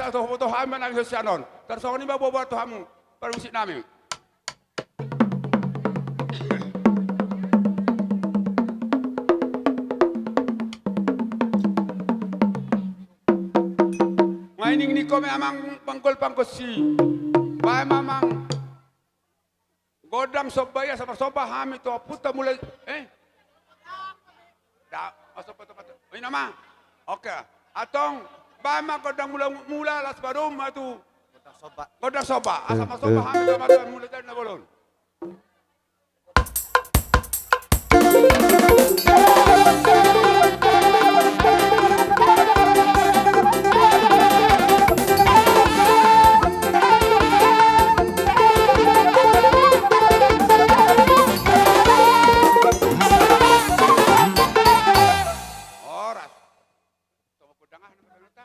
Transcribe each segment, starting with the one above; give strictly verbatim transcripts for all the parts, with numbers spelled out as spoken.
Asa huboto hami ma nami sian on. Tarsongon i ma boa-boa tu hamu parmusik nami. Nga ining ni kome amang panggol pangkosi. Bae mamang. Godang somba i asa marsomba hami tu ompunta mula, eh? Da, marsomba tu ompunta. Ina ma. Oke. Antong, bae ma godang mula, mula las barum ma tu. Godang somba. Godang somba. Asa marsomba hami tu ompunta mula jadi na bolon. Horas. Tong godang aha nama tanota?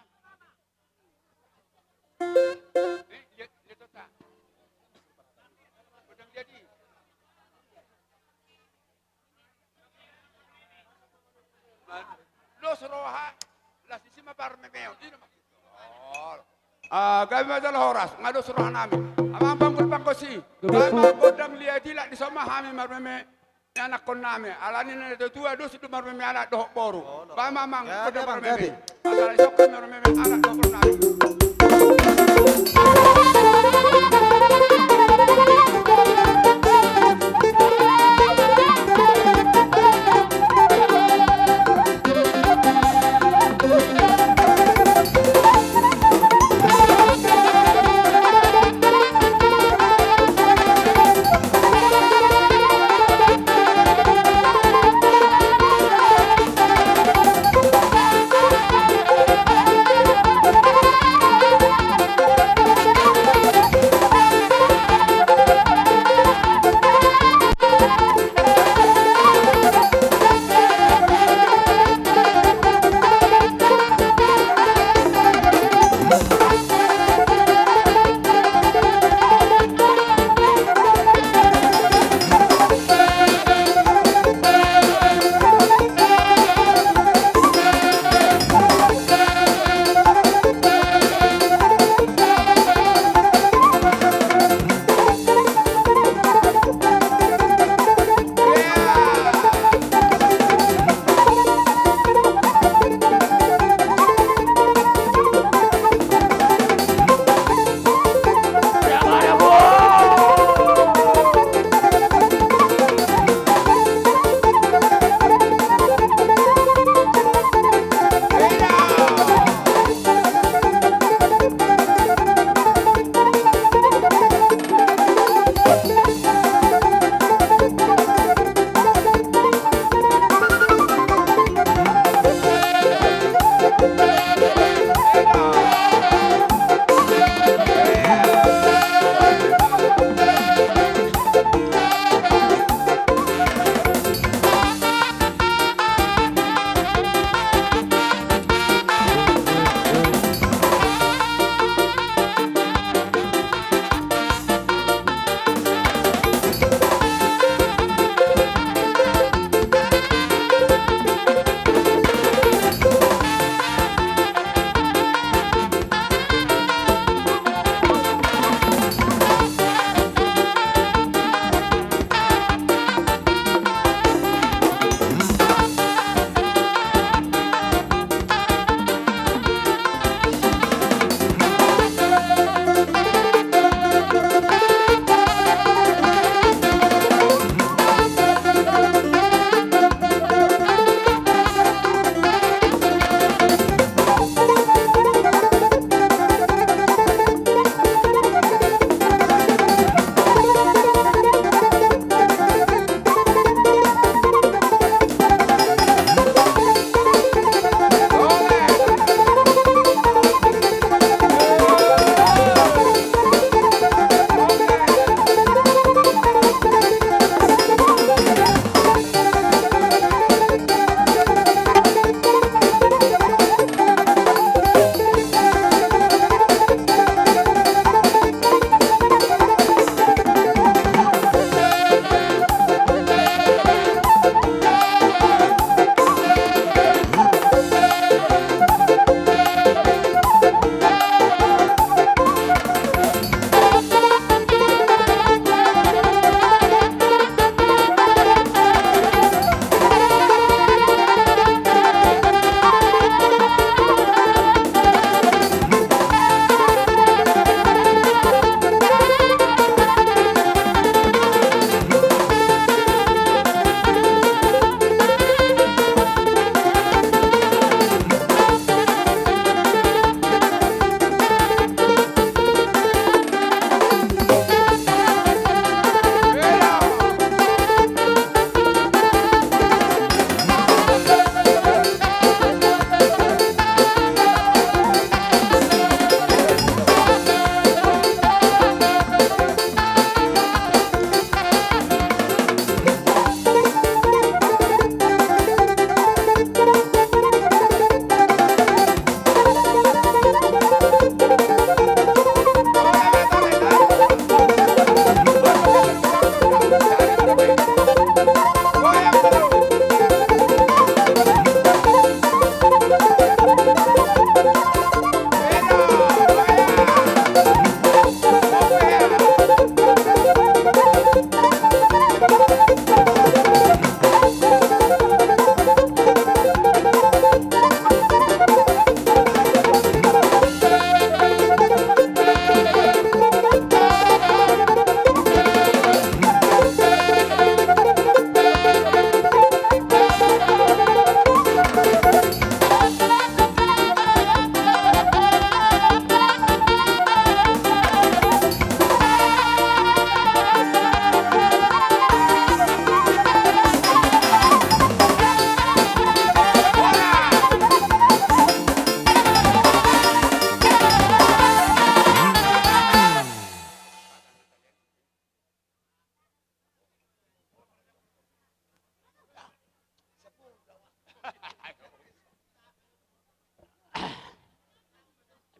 Eh, liat, liat tota. Godang liat i. Dos roha, las disi ma marmemeon. Ina ma. Oh. Ah, gabe ma jala horas, nga dos roha nami. Amang panggul pangkosi. Gabe. Bae ma godang liat i, las dison ma hami marmeme. Ni anakkon nami, alani na tua-tua dos do marmeme anak dohot boru. Bae ma amang, gabe, godang amang, marmeme. Gabe. Asa las dison hami marmeme anak dohot boru nami.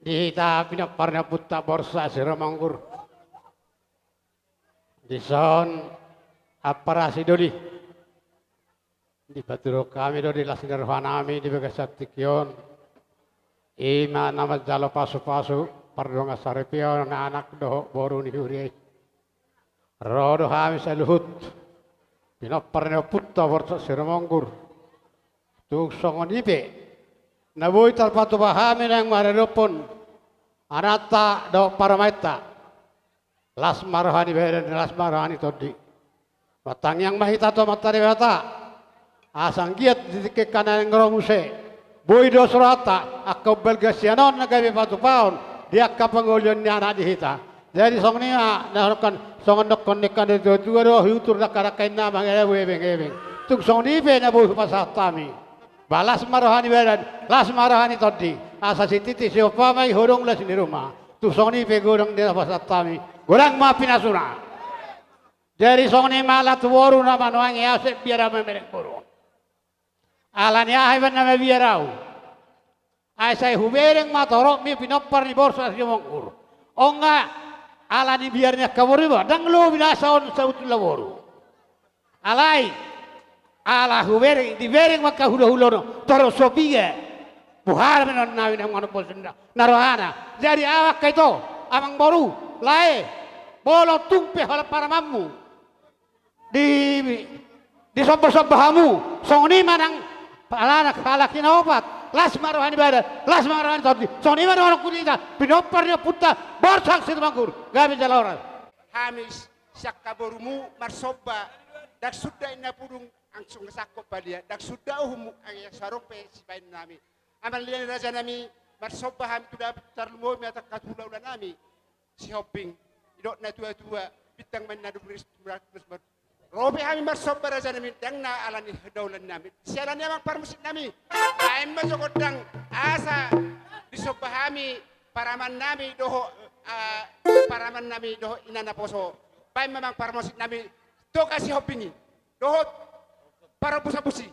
Di hita pinompar ni ompunta Borsak Sirumonggur. Dison ampara sidoli. Dipatuduhon hami do di las ni rohanami di bagasan tingki on. I ma na manjalo pasupasu, pardongansaripeon anak dohot boru ni huria i. Ro do hami saluhut pinompar ni ompunta Borsak Sirumonggur. Tung songon i pe na boi tarpatupa hami naeng maradophon anakta dohot parumaenta. Las ma roha ni badan, las ma roha ni tondi. Martangiang ma hita tu Amanta Debata. Asa anggiat di tingki na naeng ro muse, boi dos rohanta angka umbalga sian on na gabe patupaon di angka pangolian ni anak di hita. Jadi songon i ma na dohonon, songon dohonon ni angka na tua-tua do, huutur dakdanak inna mangalehu ebeng-ebeng. Tung songon i pe na boi hupasahat hami. Ba las ma roha ni badan, las ma roha ni tondi. Asa sititi siompa ma i, hodong las ni ruma. Tung songon i pe godang di na hupasahat hami, godang ma pinasuna. Jadi songon i ma ala tu boru na manuangi ahu, sai biar ahu mamereng boru. Ala ni aha iba na mabiar ahu? Ai sai hubereng ma toropmi pinompar ni Borsak Sirumonggur. Ong nga ala ni biar ni angka boru iba, ndang lobi nasa on saut laboru. Alai ala hubereng, dibereng ma angka hulahulana, torop so piga. Boha ma annon nami na mangan poso na rohana. Jadi ahu angka ito, amangboru, lae, molo tung pe holan paramanmu di, disombasomba hamu, songon i ma nang alana halak i na opat. Las ma roha ni badan, las ma roha ni tondi. Songon i ma dohononku di hita pinompar ni ompunta Borsak Sirumonggur. Gabe jala horas. Hami sian angka borumu marsomba, ndang suda inna pudung anggo sangkop badia, ndang suda uhummu anggo so adong pe sibaen nami. Amang liat ni raja nami, marsomba hami tu Debata, tarlumobi ma tu angka hulahula nami Sihombing, didok na tua-tua, bintang ma inna dua belas, dua belas. Ro pe hami marsomba raja nami, ndang na ala ni dalan nami, siala ni amang parmusik nami. Baen ma jo gondang asa disomba hami paraman nami dohot, ah, paraman nami dohot ina naposo. Baen ma amang parmusik nami, Toga Sihombing i dohot parompu-ompu i.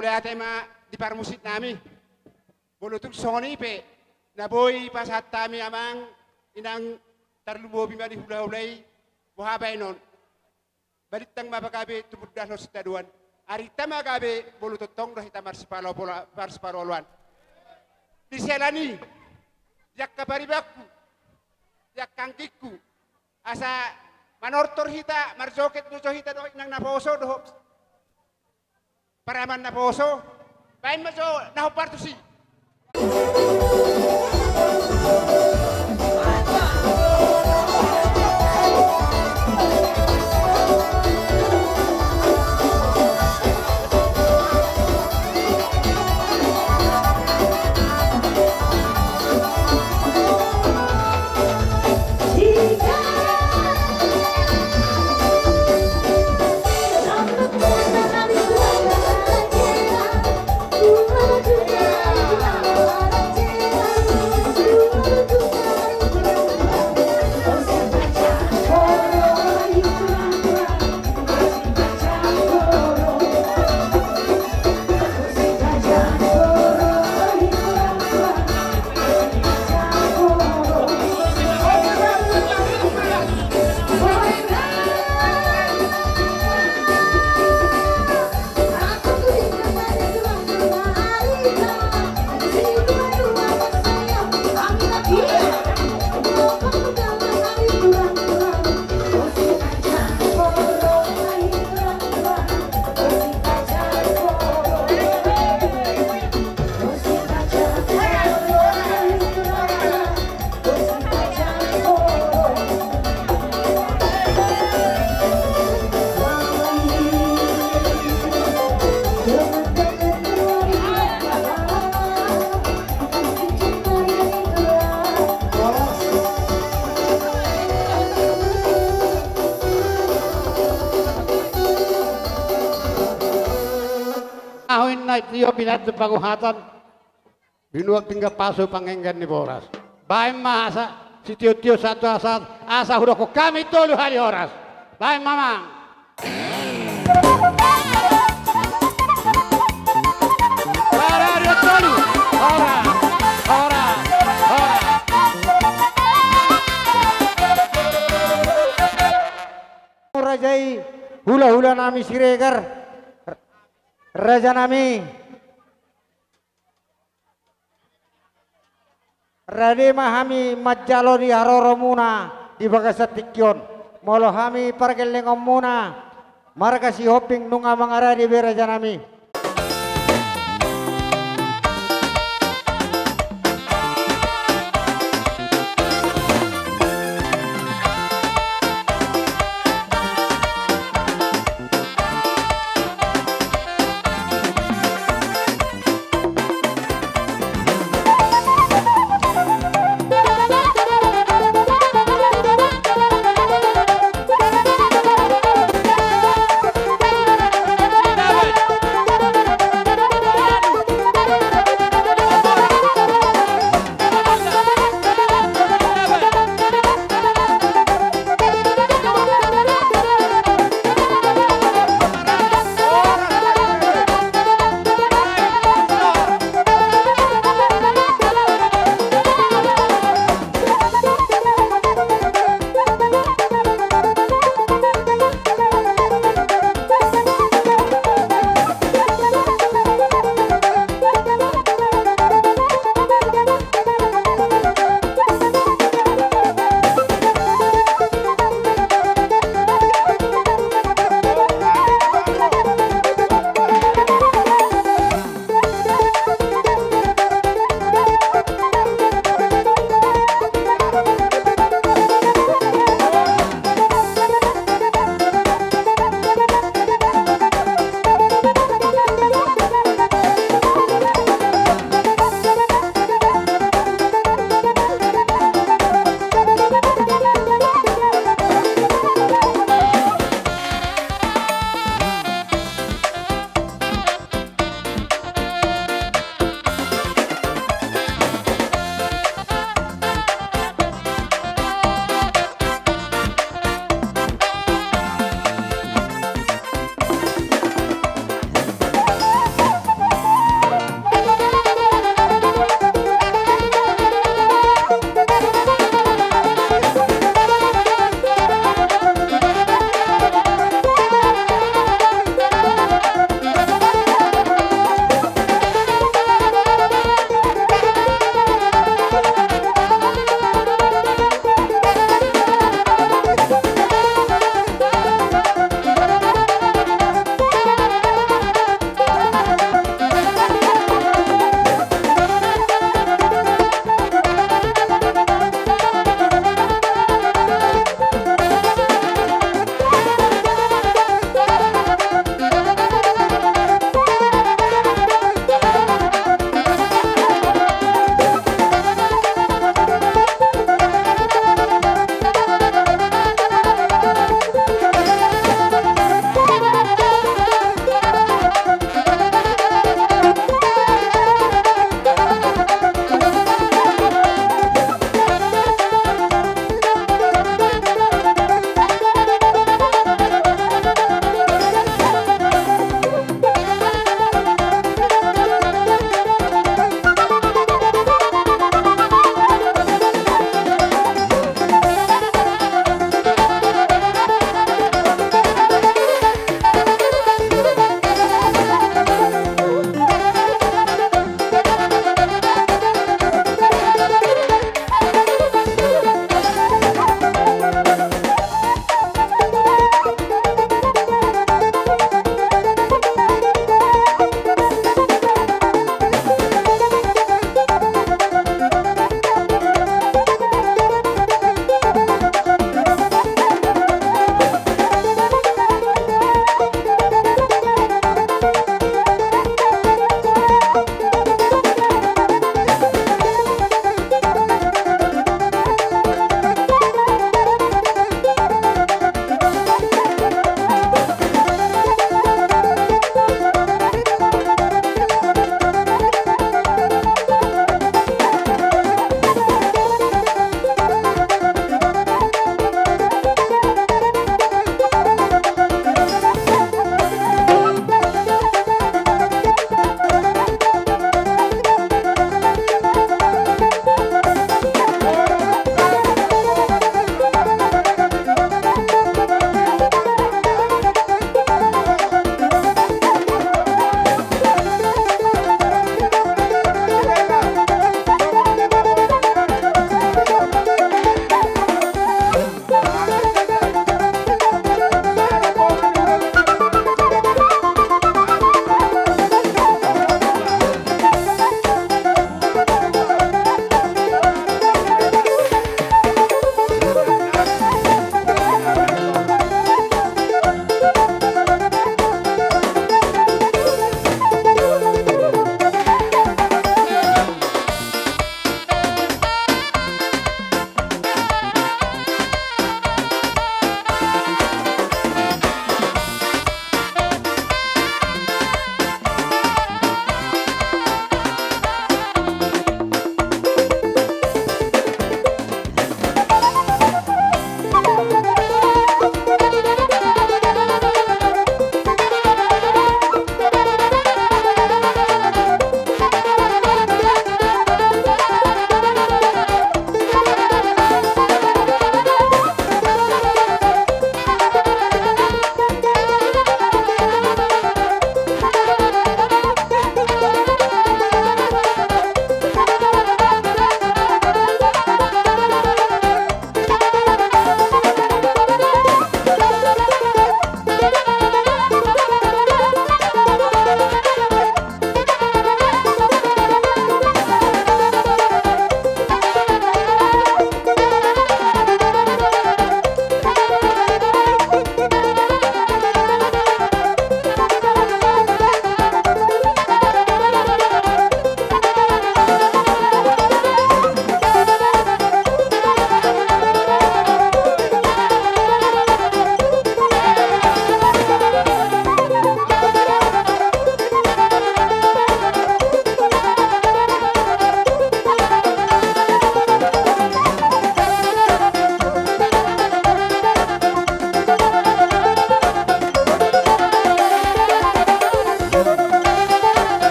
Mauliate ma di parmusik nami. Molo tung songon i pe na boi pasahat hami amang inang, tarlumobi ma di hulahula i, boha baenon. Balintang ma gabe tumundalhon sitadoan. Arinta ma gabe molo tongtong do hita marsipalo-, pola-, marsipaloaloan. Di siala ni i, di angka paribanku, di angka anggingku, asa manortor hita, marjoget do jo hita dohot inang naposo dohot parumaen naposo. Baen ma jo na hombar tusi. Ahu inna tio pinantu panguhatan. Binuat pinggan pasu pangenggan ni boras. Baen ma asa sitio-tio satu asa, asa hudokkon hami tolu hali horas. Baen ma amang. Horas, horas, horas, horas. Raja i, hula-hula nami Siregar, raja nami. Rade ma hami manjalo di haroromuna di bagasan tingki on. Molo hami pargellengonmuna marga Sihombing nunga mangarade be raja nami.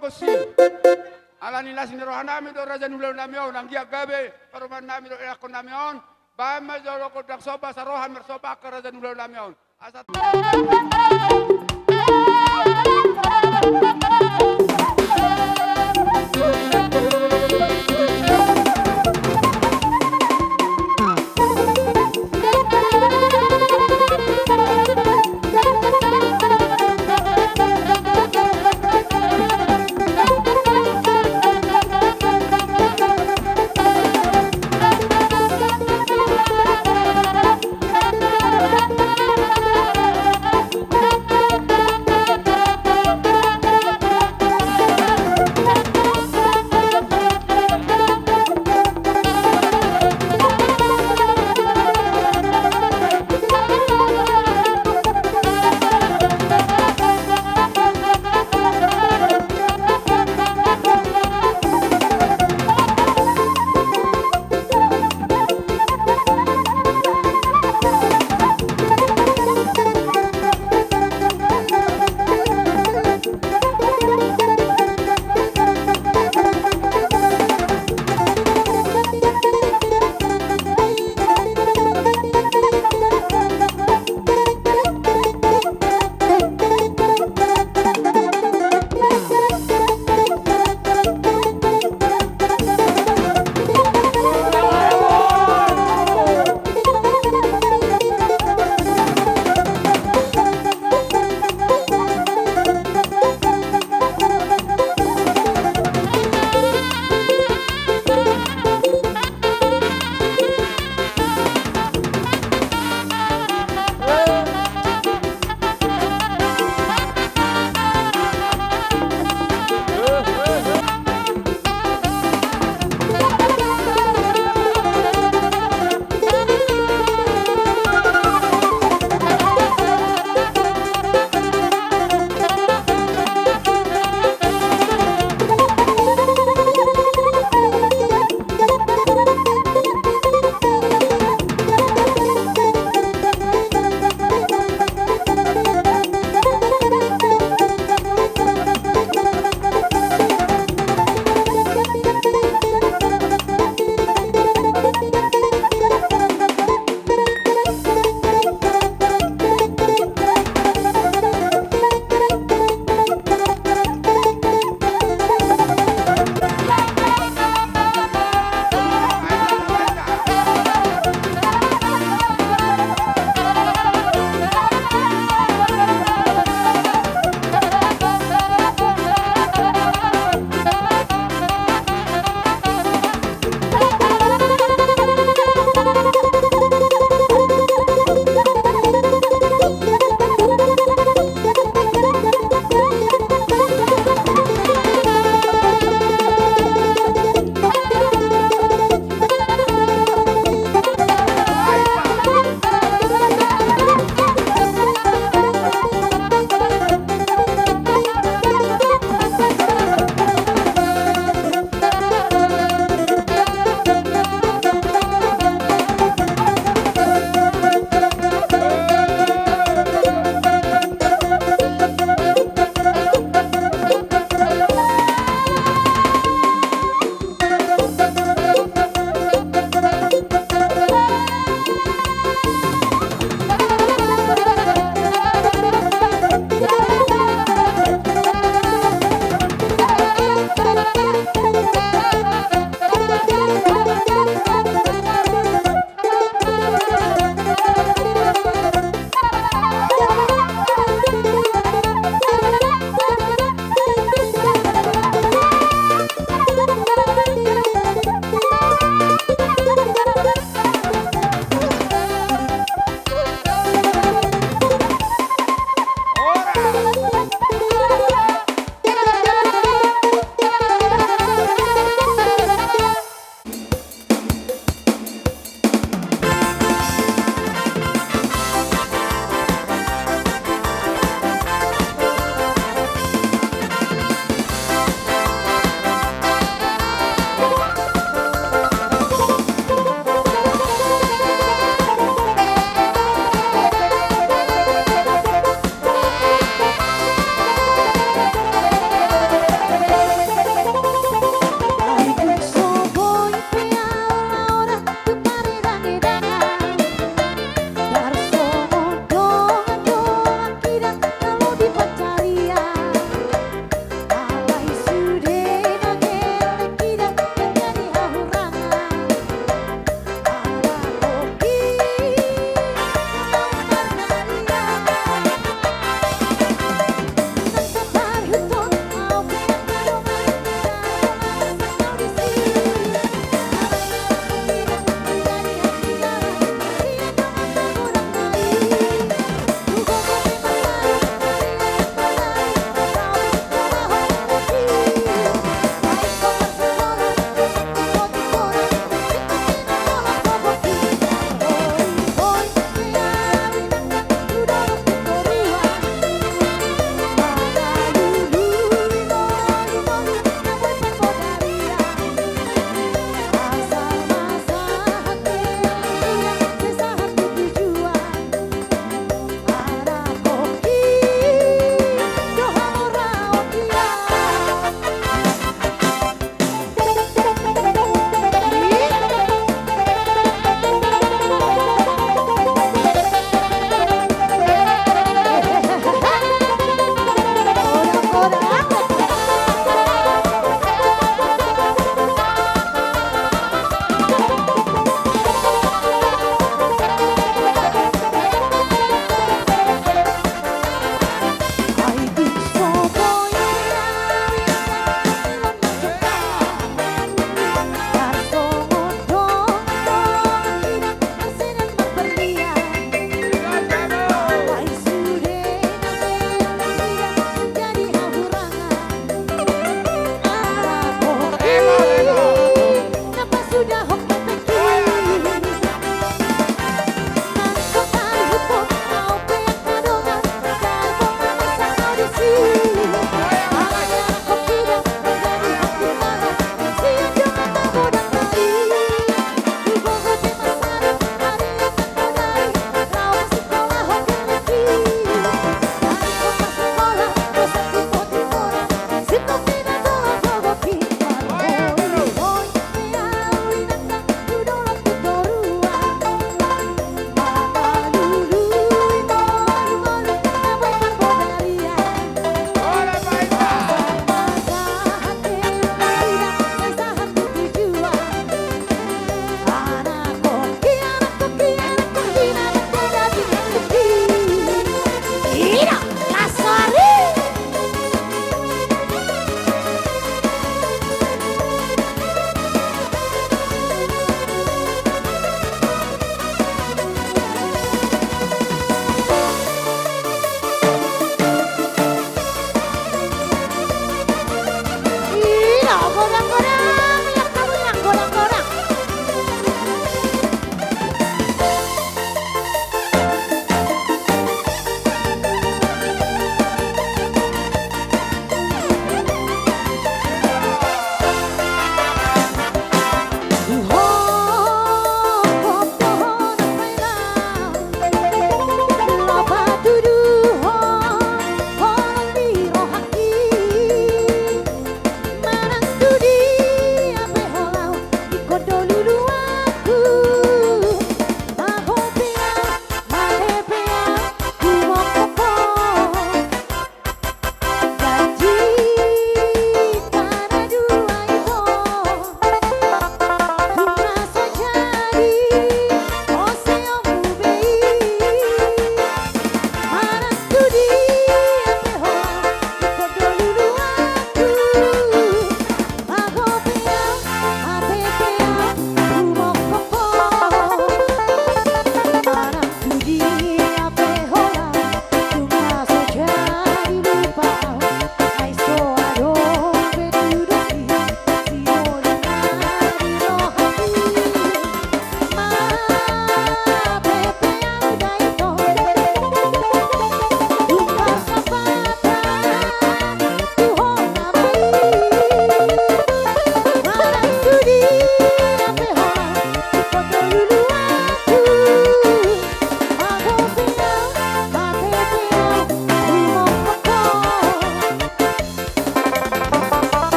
Gosi. Alani las ni rohanami do raja ni ulaonnami on, anggiat gabe parumaennami dohot ianakkonnami on. Baen ma jolo gondang somba saroha marsomba angka raja ni ulaonnami on. Asa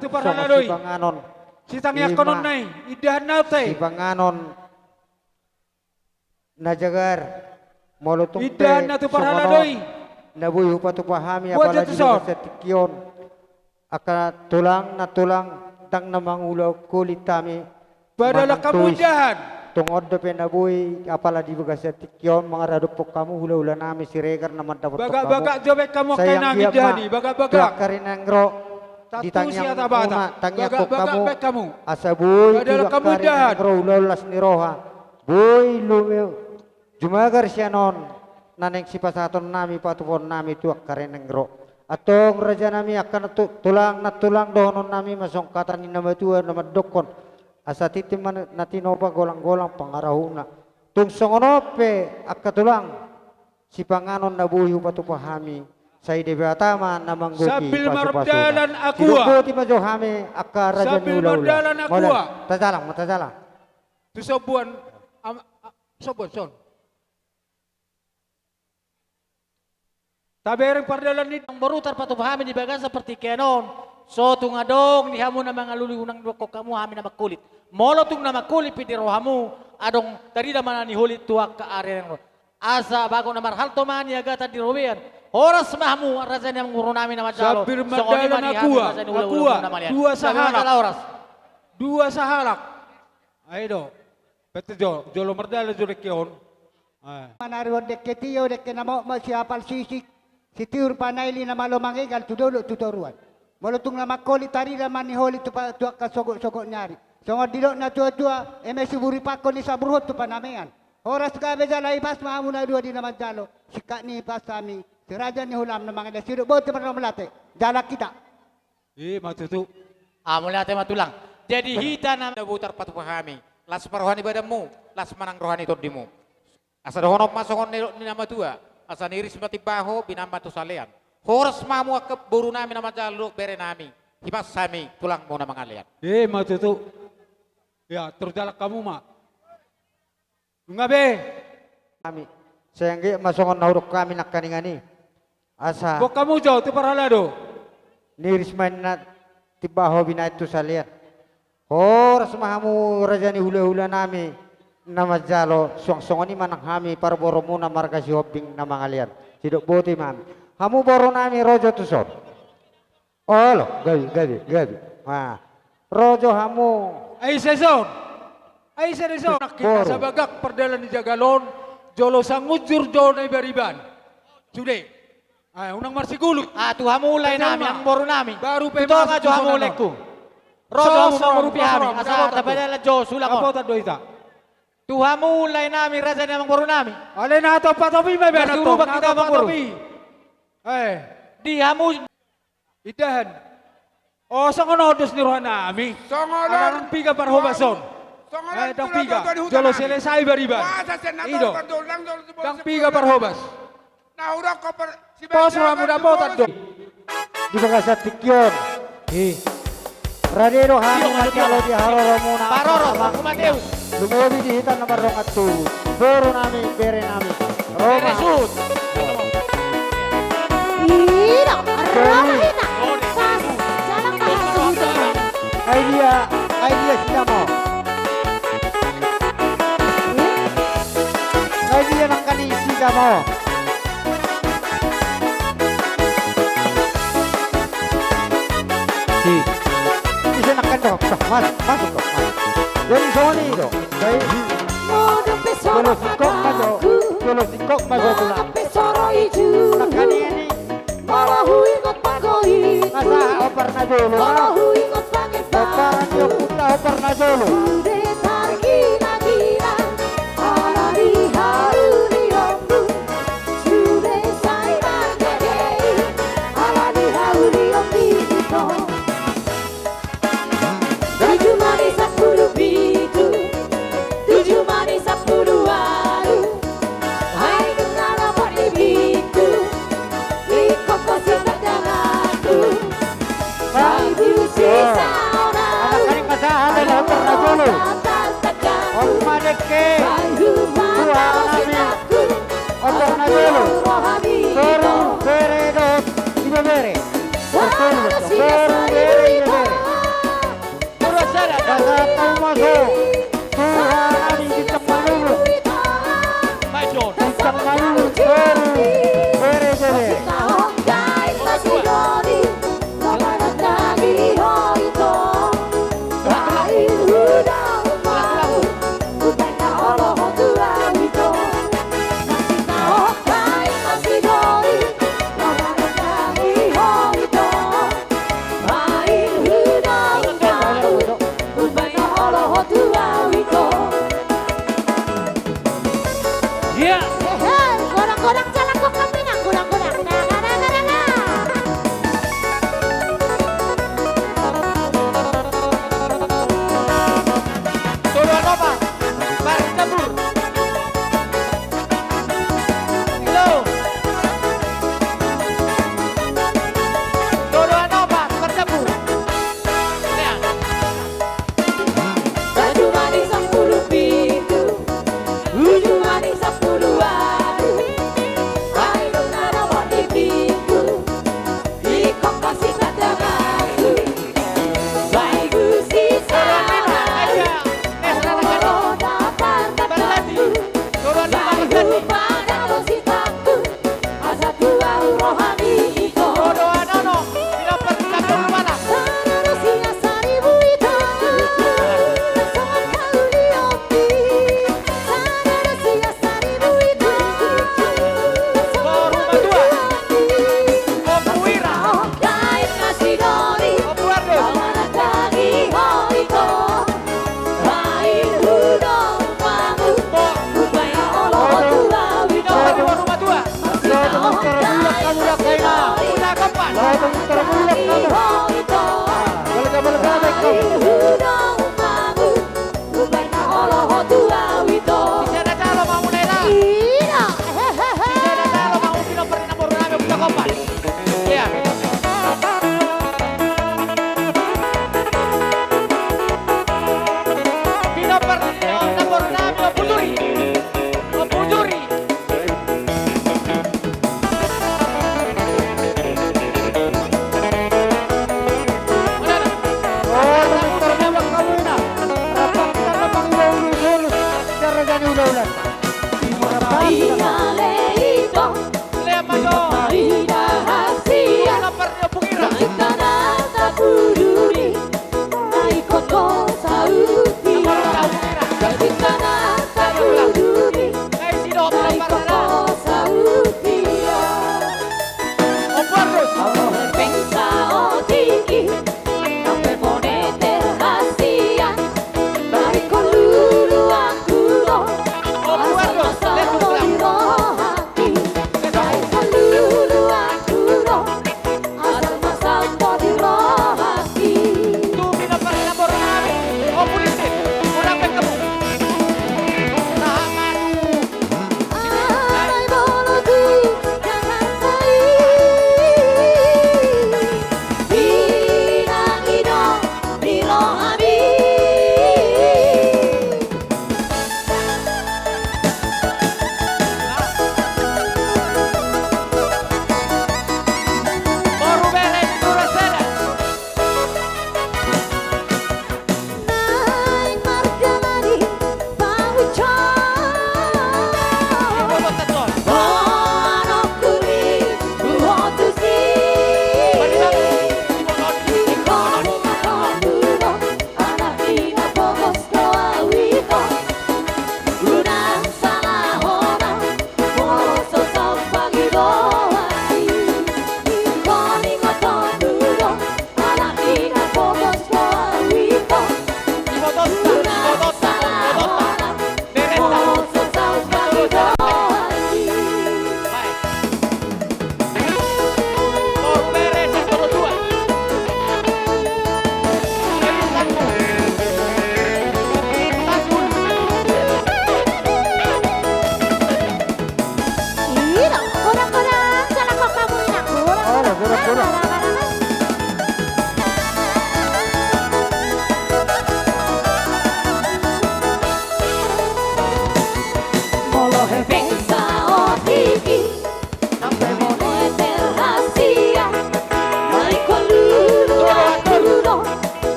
Tu parhalado i. Sitangiangkon on nai, indahan na ate. Sipanganon na jagar, molo tung pe indahan na tu parhalado i. Na boi hupatupa hami, apala di bagas tingki on. Angka tulang, nantulang, ndang na mangula kulit hami. Padalan hamu indahan. Tung on dope na boi, apala di bagas tingki on, mangaradophon hamu hulahula nami Siregar na mandapothon hamu. Bagak-bagak jo baen hamu angka inang indahan i, bagak-bagak. Sai anggiat ma tu angka ari na naeng ro, ditangiang muna, tangiangkon hamu. Bagak-bagak baen hamu. Asa boi tu angka ari na naeng ro, ulaon las ni roha. Boi lume, jumagar sian on, na naeng sipasahaton nami, patupaon nami tu angka ari na naeng ro. Antong raja nami, angka na tu-, tulang, nantulang, dohonon nami ma songon hata ni na matua na mandokkon. Asa tintin ma na tinopa, golang-golang pangarahutna. Tung songon on pe angka tulang, sipanganon na boi hupatupa hami, sai Debata ma na manggohi pasupasu. Sambil mardalan Aqua. Sidok boti ma jo hami angka raja ni hulahula. Sambil mardalan Aqua. Mauliate. Tajalang ma, tajalang. Tu sombuan, am-, a-, sombuan, son. Tabereng pardalan ni. Amangboru, tarpatupa hami di bagasan partingkian on. So tung adong di hamu na mangalului, unang didokkon hamu hami na mangkulit. Molo tung na mangkulit pe di rohamu, adong tarida ma na niholit tu angka ari na naeng ro. Asa bagot na marhalto ma niagatan di robean. Horas ma hamu raja ni amangboru nami na manjalo. Songon i ma di hami raja ni hulahula na mauliate. Dua sahalak. Dua sahalak. Ai do. Pete jo, jolo mardalan jo dengke on. Manari on dengke tio, dengke na mokmok, siapal sisik, sitiur panaili na malo mangegal tu dolok tu toruan. Molo tung na mangholit, tarida ma niholit tu pa-, tu angka sogok-sogok ni ari. Songon didok na tua-tua, eme siburi pangkon, ni saburhon tu panamean. Horas gabe jala ipas ma hamu na dua di na manjalo. Singkat ni ipas hami, si raja ni hulaam na mangalean, sidok boti ma, mauliate. Jalang hita. I ma tutu. Ah, mauliate ma tulang. Jadi hita na boi tarpatupa hami. Las ma roha ni badanmu, las ma nang roha ni tondimu. Asa dohonon ma songon nidok ni na matua, asa niris ma timba ho, binan ma tu salean. Horas ma hamu angka boru nami na manjalo dohot bere nami. Hipas hami tulangmu na mangalean. I ma tutu. Ya, tor jalang hamu ma. Nunga be. Hami. Sai anggiat ma songon na hudok hami nangkaningan i. Asa. Boan hamu jo tu parhalado. Niris ma inna Timbaho binahen tu salean. Horas ma hamu raja ni hulahulanami na manjalo, suang songon i ma nang hami parboromuna marga Sihombing na mangalean. Sidok boti ma hami. Hamu borunami ro jo tuson. Olo, gabe, gabe, gabe. Nah, ro jo hamu. Ai saison. Ai saison. Nangkin asa bagak pardalan ni jagal on, jolo sangunjur jo na ibariban. Sude. Ai, unang marsigulut. Ah, tu hamu laenami, amangborunami. Baru pe tu tonga jo hamu, lengku. Ro jo hamu mangurupi hami, asa tapadalan jo sulang on. Dapotan do hita. Tu hamu laenami, raja ni amangborunami. Ale na tompa topi ma ibaen. Marsiurupan hita, amangboru. Eh. Di hamu. Indahan. O, songon on dos ni rohanami. Songon on. Ala ndang piga parhobas on. Songon on. Eh, ndang piga. Jolo selesai ibariban. I do. Ndang piga parhobas. Pos rohamu, dapotan do. Di bagasan tingki on. Rade do hami manjalo di haroromuna. Paroro, Mateus. Lumobi di hita na mardongan tubu. Borunami, berenami. Ro ma. Bere sut. Ida, ro ma hita. Pas, jalan bahasa hutang. Ai dia, ai dia si Damo. Ai dia nangkaning si Damo. Si. Ise nangkaning do, masuk, masuk do, masuk. Jadi songon i do. Jolo singkop ma jo, jolo singkop ma jo tulang. Nangkaning i. Molo huingot pangoli. Nga sahat ompar na jolo, nga. Molo huingot pangido. Ompar ni ompunta ompar na jolo. Sude targilagila, ala ni hau ni ompu. Sude sai margagei, ala ni hau ni ompu. Tujuh mani sampulu pitu, tujuh mani sampulu ualu. Ai nunga dapot ibingku, ingkon ho sitaganganku. Baju sisa ona. Anak kari pasahan dan ompar na jolo. Oma dengke. Baju mata sitaku. Ompar na jolo. Boru, bere dohot ibebere. Boru, bere, ibebere. Pasahat ma jo. Tuhan, ami bintang malulu. Bintang malulu, boru, bere, bere.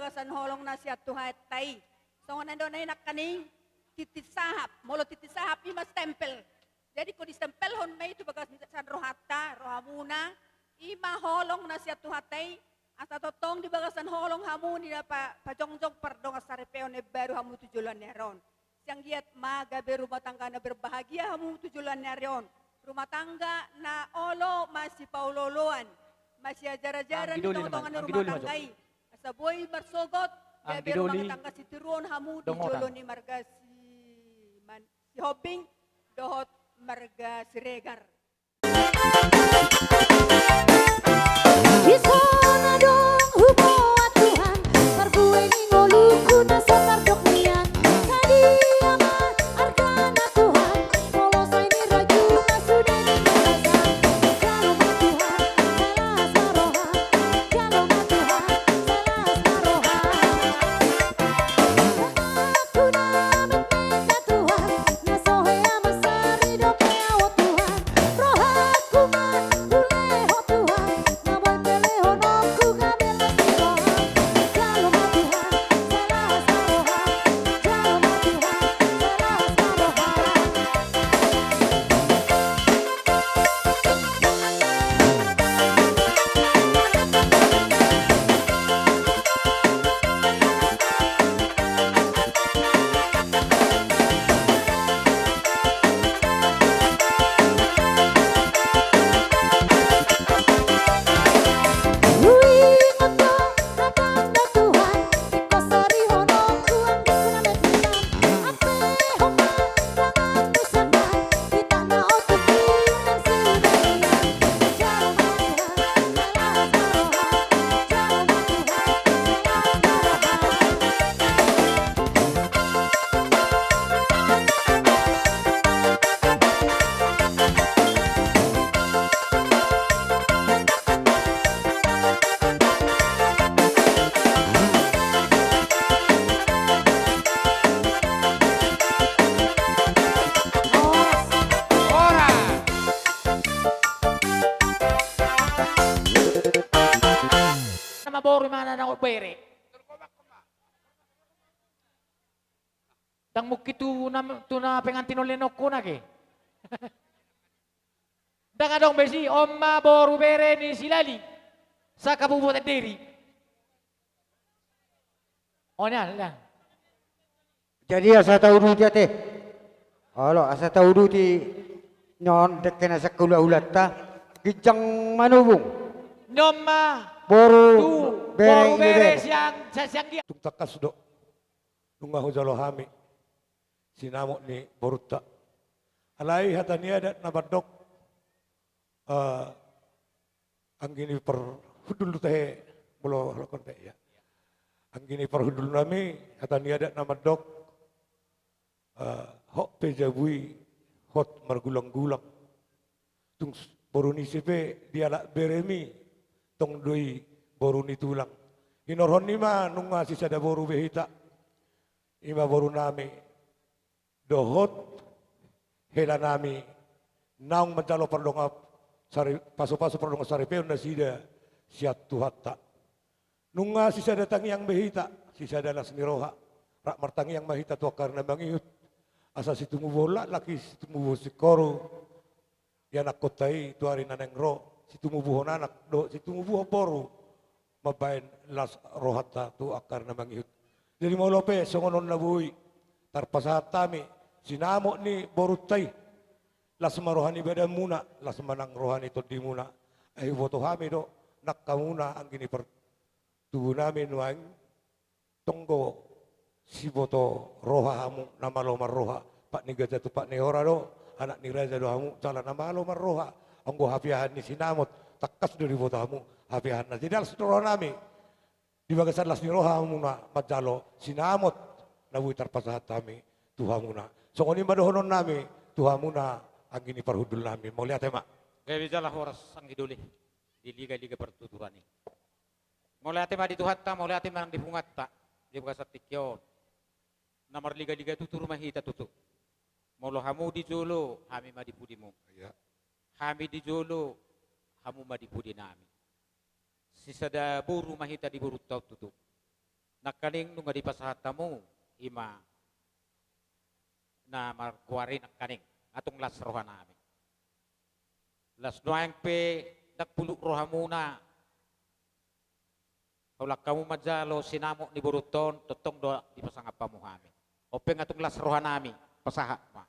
bagasan holong na sian Tuhanta i. Songon na nidokna i nangkaning, tintin sahap. Molo tintin sahap i ma stempel. Jadi, ingkon distempelhon ma i tu bagasan rohanta, rohamuna, i ma holong na sian Tuhanta i, asa tongtong di bagasan holong hamu ni na pa-, pajongjong pardongansaripeon na imbaru hamu tu joloan ni ari on. Sai anggiat ma gabe rumah tangga na berbahagia hamu tu joloan ni ari on. Rumah tangga na olo masipaolooloan, masiajarajaran di tongatonga ni rumah tangga i. Asa boi marsogot, gabe rumah tangga sitiruon hamu di jolo ni marga Siman-, Sihombing dohot marga Siregar. Di son adong huboan Tuhan, parbue ni ngolungku na so tardok nian. Sadia ma argana Tuhan, molo sai ni rajuna sude di bagasan. Jalo ma Tuhan, sai las ma roham. Jalo ma Tuhan, sai las ma roham. Rohangku na metmet da Tuhan, na so hea mansari dope ahu Tuhan. Rohangku ma hulehon Tuhan, na boi pe lehononku gabe las ni roham. Jalo ma Tuhan, sai las ma roham. Jalo ma Tuhan, sai las ma roham. Nama boru i ma na naung bere. Ndang mungkin tu na, tu na pengantin on lehononku nangkin. Ndang adong be disi, on ma boru bere ni Silali, sakabupaten Deri. On ya, ya. Jadi asa tauduti ate. Olo, asa tauduti on dengke na sahulahulanta, ginjang manubung. On ma boru bere, boru bere ibebere. Siang, siang dia. Tung tangkas do. Nunga hujalo hami sinamot ni borunta. Alai hata ni adat na mandok, eh, anggi ni parhundul do tahe, molo halak on pe, ya. Anggi ni parhundul nami, hata ni adat na mandok, eh, hot pe jabu i, hot margulanggulang. Tung s-, boru ni ise pe dialap beremi, tong do i boru ni tulang. Hinorhon ni ma nunga sisada boru be hita. I ma boru nami dohot hela nami naung manjalo pardongan sari-, pasupasu pardongansaripeon nasida sian Tuhanta. Nunga sisada tangiang be hita, sisada las ni roha, rap martangiang ma hita tu angka ari na mangihut. Asa situmubuhon laklak i, situmubuhon singkoru ianakkonta i tu ari na naeng ro, situmubuhon anak dohot situmubuhon boru mambahen las rohanta tu angka ari na mangihut. Jadi molo pe songon on na boi tarpasahat hami sinamot ni borunta i, las ma roha ni badanmuna, las ma nang roha ni tondimuna. Ai huboto hami do nang hamuna anggi ni par- tubu nami nuaeng, tong do siboto roha hamu, na malo marroha, pat ni gaja tumpak ni hora do, anak ni raja do hamu, jala na malo marroha, anggo hapiahan ni sinamot, tangkas do diboto hamu hapiahanna. Jadi las ni roha nami, di bagasan las ni roha hamuna manjalo sinamot na boi tarpasahat hami tu hamuna. Songon i ma dohonon nami tu hamuna anggi ni parhundul nami. Mauliate ma. Gabe jala horas anggi doli di ligaliga partuturan i. Mauliate ma di Tuhanta, mauliate ma nang di punguanta, di bagasan tingki on. Na marligaliga tutur ma hita tutu. Molo hamu di jolo, hami ma di pudimu. Iya. Hami di jolo, hamu ma di pudi nami. Sisada boru ma hita di borunta on tutu. Nangkaning nunga dipasahat hamu, i ma na margoar i nangkaning, antong las rohanami. Las nuaeng pe ndang puluk rohamuna, holan hamu manjalo sinamot ni borunta on, tongtong do dipasangap hamu hami. On pe antong las rohanami, pasahat ma.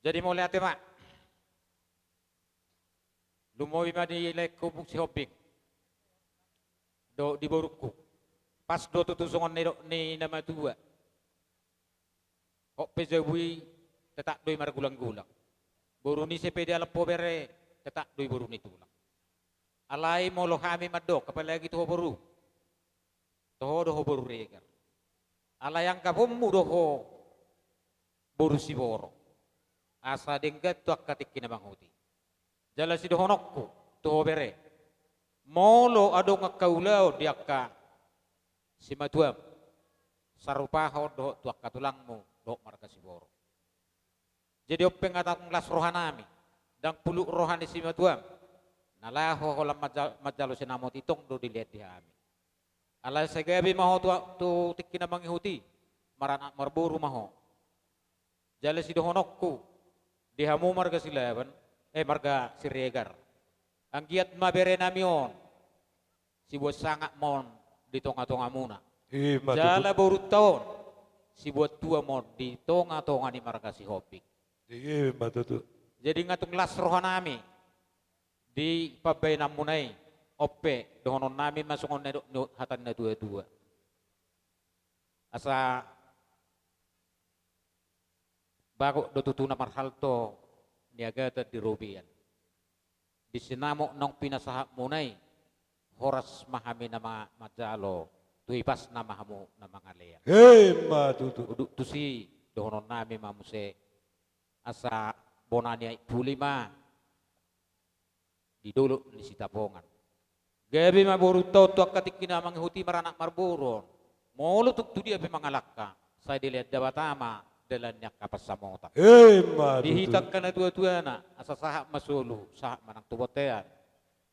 Jadi mauliate ma. Lumobi ma di laengku Sihombing dohot di borungku. Pas do tutu songon nidok ni na matua. Hot pe jabu i, tetap do i margulang-gulang. Boru ni ise pe dialap ho bere, tetap do i boru ni tulang. Alai molo hami mandok, apalagi tu ho boru, tu ho do ho boru Regar. Alai anggaponmu do ho boru Siborok. Asa denggan tu angka tingki na mangihut i. Jala sidohononku tu ho bere, molo adong angka ulaon di angka simatuam, sarupahon dohot tu angka tulangmu dohot marga Siborok. Jadi on pe antong las rohanami, ndang puluk roha ni simatuam, na laho holan manja-, manjalo sinamot i, tong do dilean di hami. Alai sai gabe ma ho tu, tu tingki na mangihut i, maranak marboru ma ho. Jala sidohononku di hamu marga Silaban, eh, marga Siregar. Anggiat ma berenami on, sibuat sangap ma on di tonga-tongamuna. I ma tutu. Jala borunta on, sibuat tua ma on di tonga-tonga ni marga Sihombing. I ma tutu. Jadi antong las rohanami di pambaenanmuna i. On pe dohononnami ma songon na nidok ni hata ni na tua-tua. Asa bagot do tutu na marhalto niagatan di robean. Di sinamot naung pinasahatmuna i, horas ma hami na ma-, manjalo, tu ipasna ma hamu na mangalean. I ma tutu. Udut tusi dohononnami ma muse, asa bona ni aek puli ma di dolok ni Sitapongan. Gabe ma borunta on tu angka tingki na mangihut i, maranak marboru on. Molo tung tu dia pe mangalangka, sai dilean Debata ma dalan ni angka pansamotan. I ma tutu. Di hita angka na tua-tuana, asa sahat ma solu, sahat ma nang tu bontean.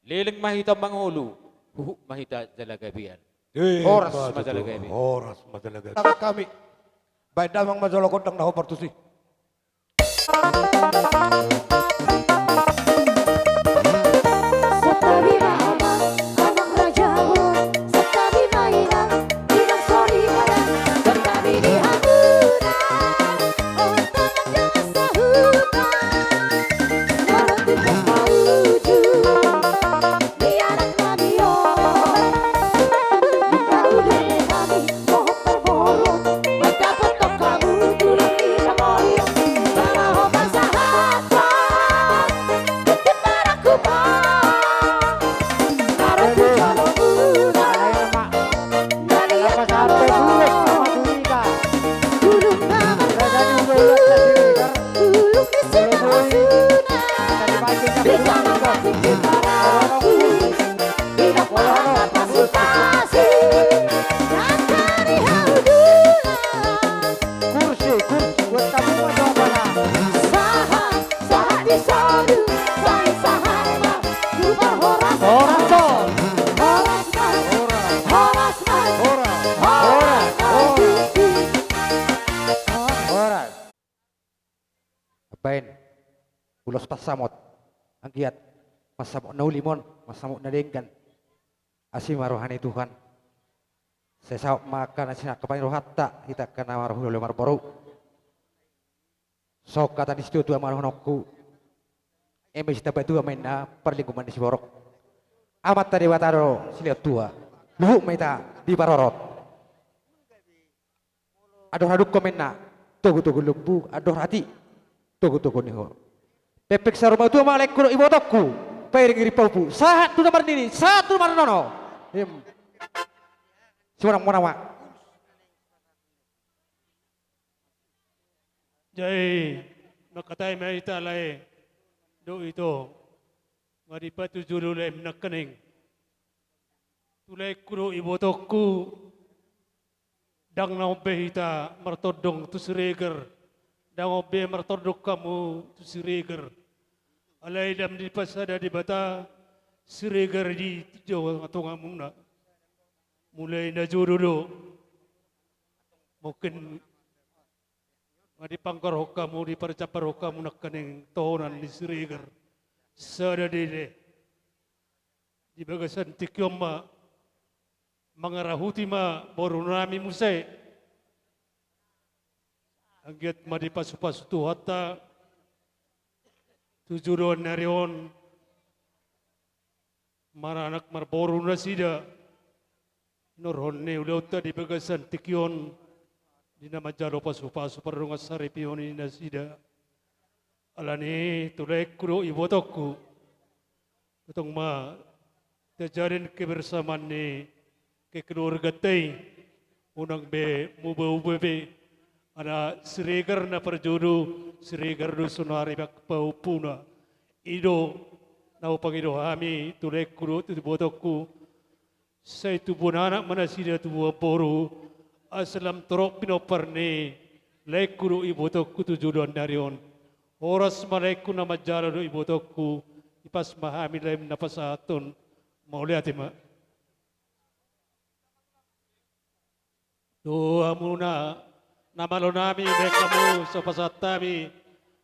Leleng ma hita mangolu, huhut ma hita jala gabean. I ma tutu. Horas ma jala gabe. Horas ma jala gabe. Tangan kami. Baen damang ma jolo gondang na hombar tusi. Kursi, kursi, buat kamu apa? Sahat, sahat di solu, sai sahat ma. Horas, horas. Horas, horas. Horas, horas. Horas. Baen ulos pansamot, anggiat pansamot na uli ma on, pansamot na denggan. Asi ma roha ni Tuhan. Sai saut ma angka na sinangkapan ni rohanta, hita angka na marhula marboru. Songon hata ni situatua ma dohononku. Eme sitamba tua ma inna parlinggoman ni siborok. Amanta Debata do silehon tua. Luhut ma hita diparorot. Andor hadungka ma inna, togu-togu lombu, andor hati, togu-togu ni uhur. Pempek saur matua ma laengku dohot ibotongku, pairing-iring pahompu, sahat tu na marnini, sahat tu na marnono. Em. Simonang-monang ma. Jadi, mangkatai ma hita lae, dohot ito, nga dipatuju do laem nangkaning. Tu laengku dohot ibotongku, ndang na on be hita martondong tu Siregar, ndang on be martondong hamu tu Siregar. Alai lam dipasada Debata Siregar di tongatongamuna. Mulai na jolo do. Mungkin nga dipangkorhon hamu, diparjambarhon hamu nangkaning tohonan ni Siregar. Sada dide. Di bagasan tingki on ma mangarahuti ma borunami muse. Anggiat ma dipasupasu Tuhanta tu joloan ni ari on, maranak marboru nasida, hinorhon ni ulaonta di bagasan tingki on, di na manjalo pasupasu pardongansaripeon i nasida. Alani i tu laengku dohot ibotongku, tong ma tajalin kebersamaan ni kekeluarganta i, unang be muba-uba be, ala Siregar na parjolo, Siregar do sonari pahompuna. I do na hupangido hami tu laengku dohot tu ibotongku, sai tubuan anak ma nasida, tubuan boru, asa lam torop pinompar ni laengku dohot ibotongku tu joloan ni ari on. Horas ma laengku na manjalo dohot ibotongku, ipas ma hami laem na pasahathon. Mauliate ma. Tu hamuna na malonami, baen hamu so pasahat hami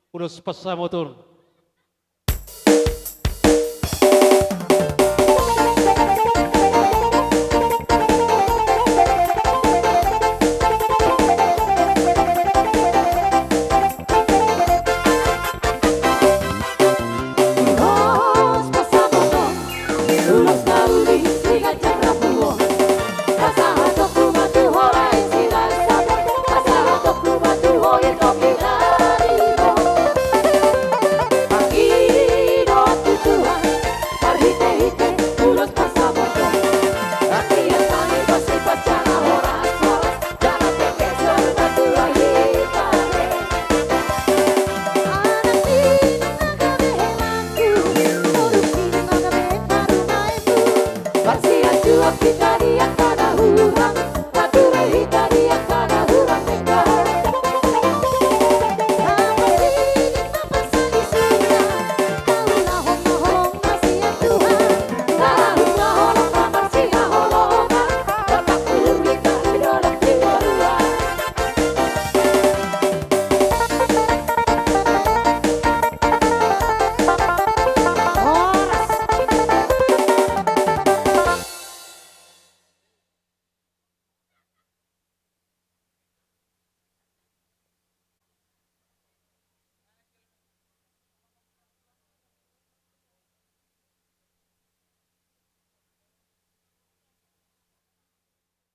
ulos pansamoton.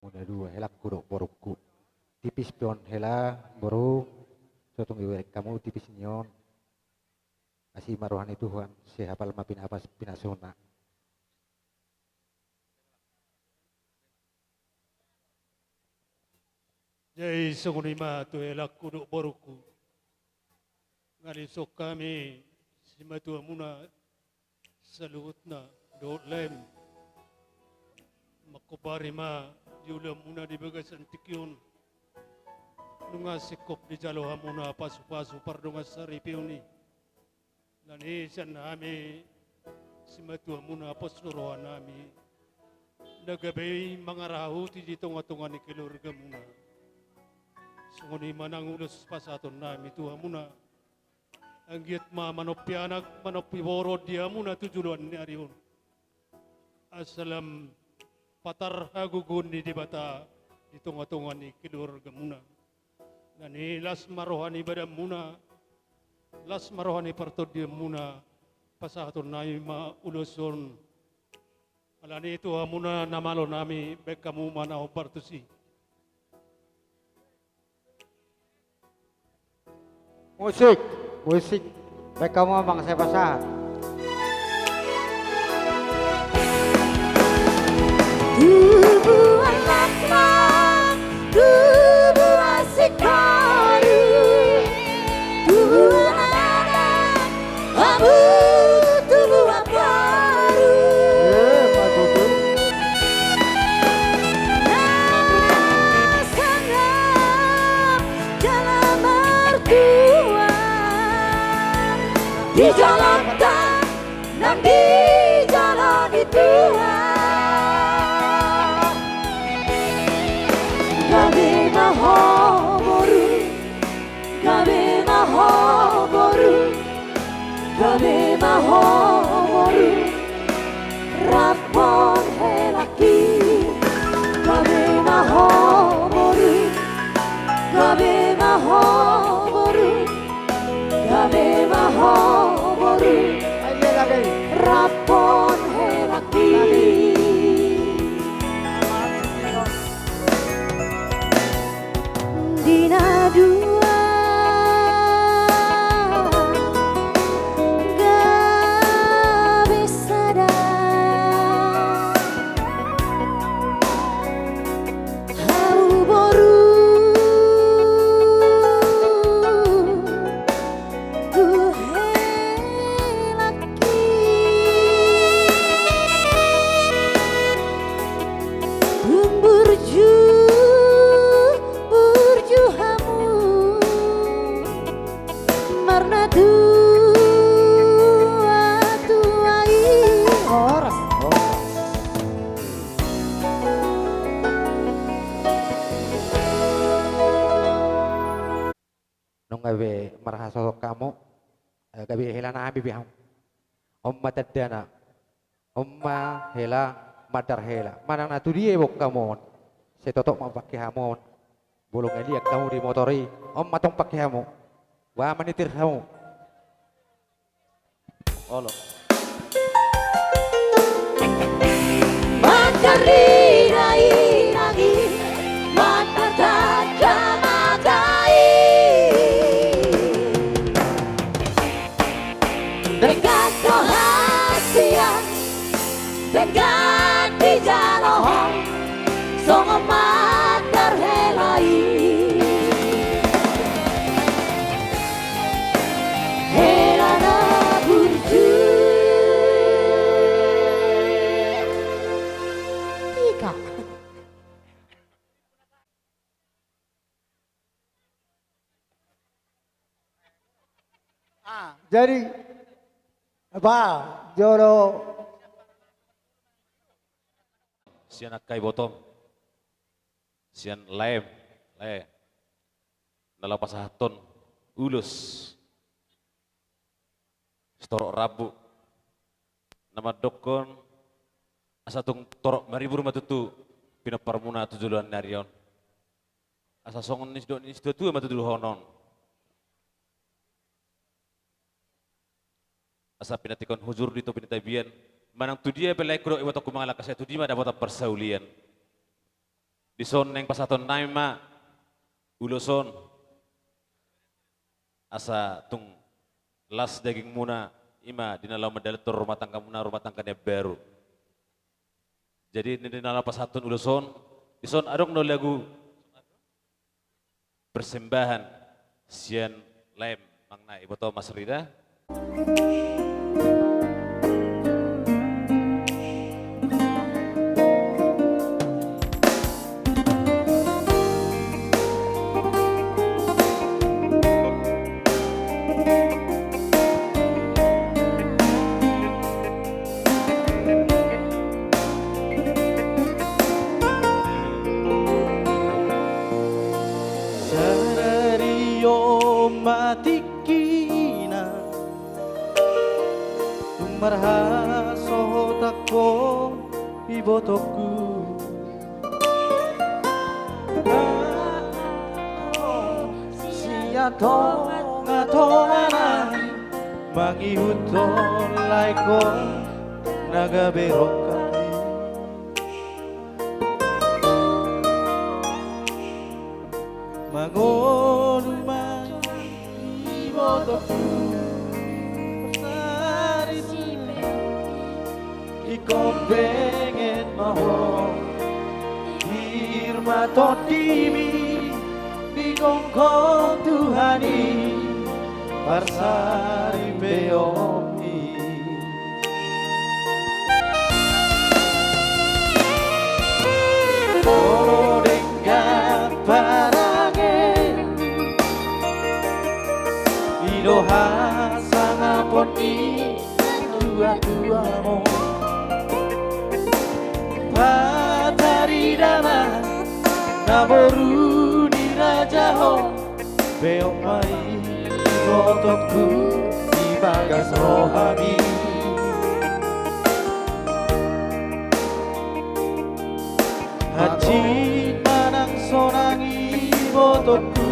Muna dua, helangku dohot borungku. Tipis pe on hela, boru, so tung dibereng hamu tipis ni on. Asi ma roha ni Tuhan, sai hapal ma pinapas pinasuna. Jadi songon i ma tu helangku dohot borungku. Nga dison hami simatuamuna saluhutna dohot laem, mangkobar i ma di ulaonmuna di bagasan tingki on. Nunga singkop dijalo hamuna pasupasu pardongansaripeon i. Alani i sian hami simatuamuna pos do rohanami na gabe i mangarahuti di tongatonga ni keluargamuna. Songon i ma nang ulos pasahatonnami tu hamuna. Anggiat ma manompi anak, manompi boru di hamuna tu joloan ni ari on. Asa lam patar hagogoon ni Debata di tongatonga ni keluargamuna. Alani i las ma roha ni badanmuna, las ma roha ni partondionmuna, pasahatonnami ma ulos on. Alani i tu hamuna na malonami, baen hamu ma na hombar tusi. Musik, musik. Baen hamu amang, sai pasahat. Tubuan las ma, tubuan singkoru, tubuan anak, hamu tubuan boru. Eh, ma tutu. Na sangap jala martua di joloan nang di jolo ni Tuhan. Gabe ma ho boru, gabe ma ho boru, gabe ma ho boru, rap dohot helangki. Gabe ma ho boru, gabe ma ho boru, gabe ma ho boru, rap dohot helangki. Di na dua gabe sada. Hau boru tu helangki. Tung burju, burju hamu. Marnatua-tua i. Horas, horas. Nunga be marhasohotan hamu, eh, gabe hela nami be hamu. On ma tandana. On ma hela mandar hela. Manang na tu dia iboan hamu on, sai totop ma pangke hamu on. Bolong na liat hamu di motor i, on ma tong pangke hamu. Boha manitir hamu. Olo. Mandar inang-inang i, mandar tanda mata i. Denggan do hasian, denggan dijalo ho, songon mandar hela i. Hela na burju. Tiga. Ah, jadi, apa, jolo. Sian angka ibotom, sian Laem, Lae, na laho pasahathon ulos sitorop rambu, na mandokkon asa tung torop maribur ma tutu pinomparmuna tu joloan ni ari on. Asa songon nidok ni situatua ma tuduhonon. Asa pinantikhon hujur di topi ni tapian, manang tu dia pe laengku dohot ibotongku mangalangka, sai tu dia ma dapotan parsaulian. Dison naeng pasahaton nami ma ulos on, asa tung las dagingmuna, i ma di na laho mandalankon rumah tanggamuna, rumah tangga na baru. Jadi, di na laho pasahaton ulos on, dison adong do lagu persembahan sian Laem, manang na iboto Mas Rida. Sadari on ma tingkina tung marhasohotan ho ibotongku. Sian tongatonga nami mangihuthon laengkon na gabe rongkap i. Mangolu ma ibotongku, saripe ingkon benget ma ho, pir ma tondimi di gomgom Tuhan i, parsaripeon i. Molo denggan parange, i do hasangapon ni Tuhan. Tuatuamo, patarida ma na boru ni raja ho, beok ma i ibotongku di bagas rohami. Hansit manang sonang ibotongku,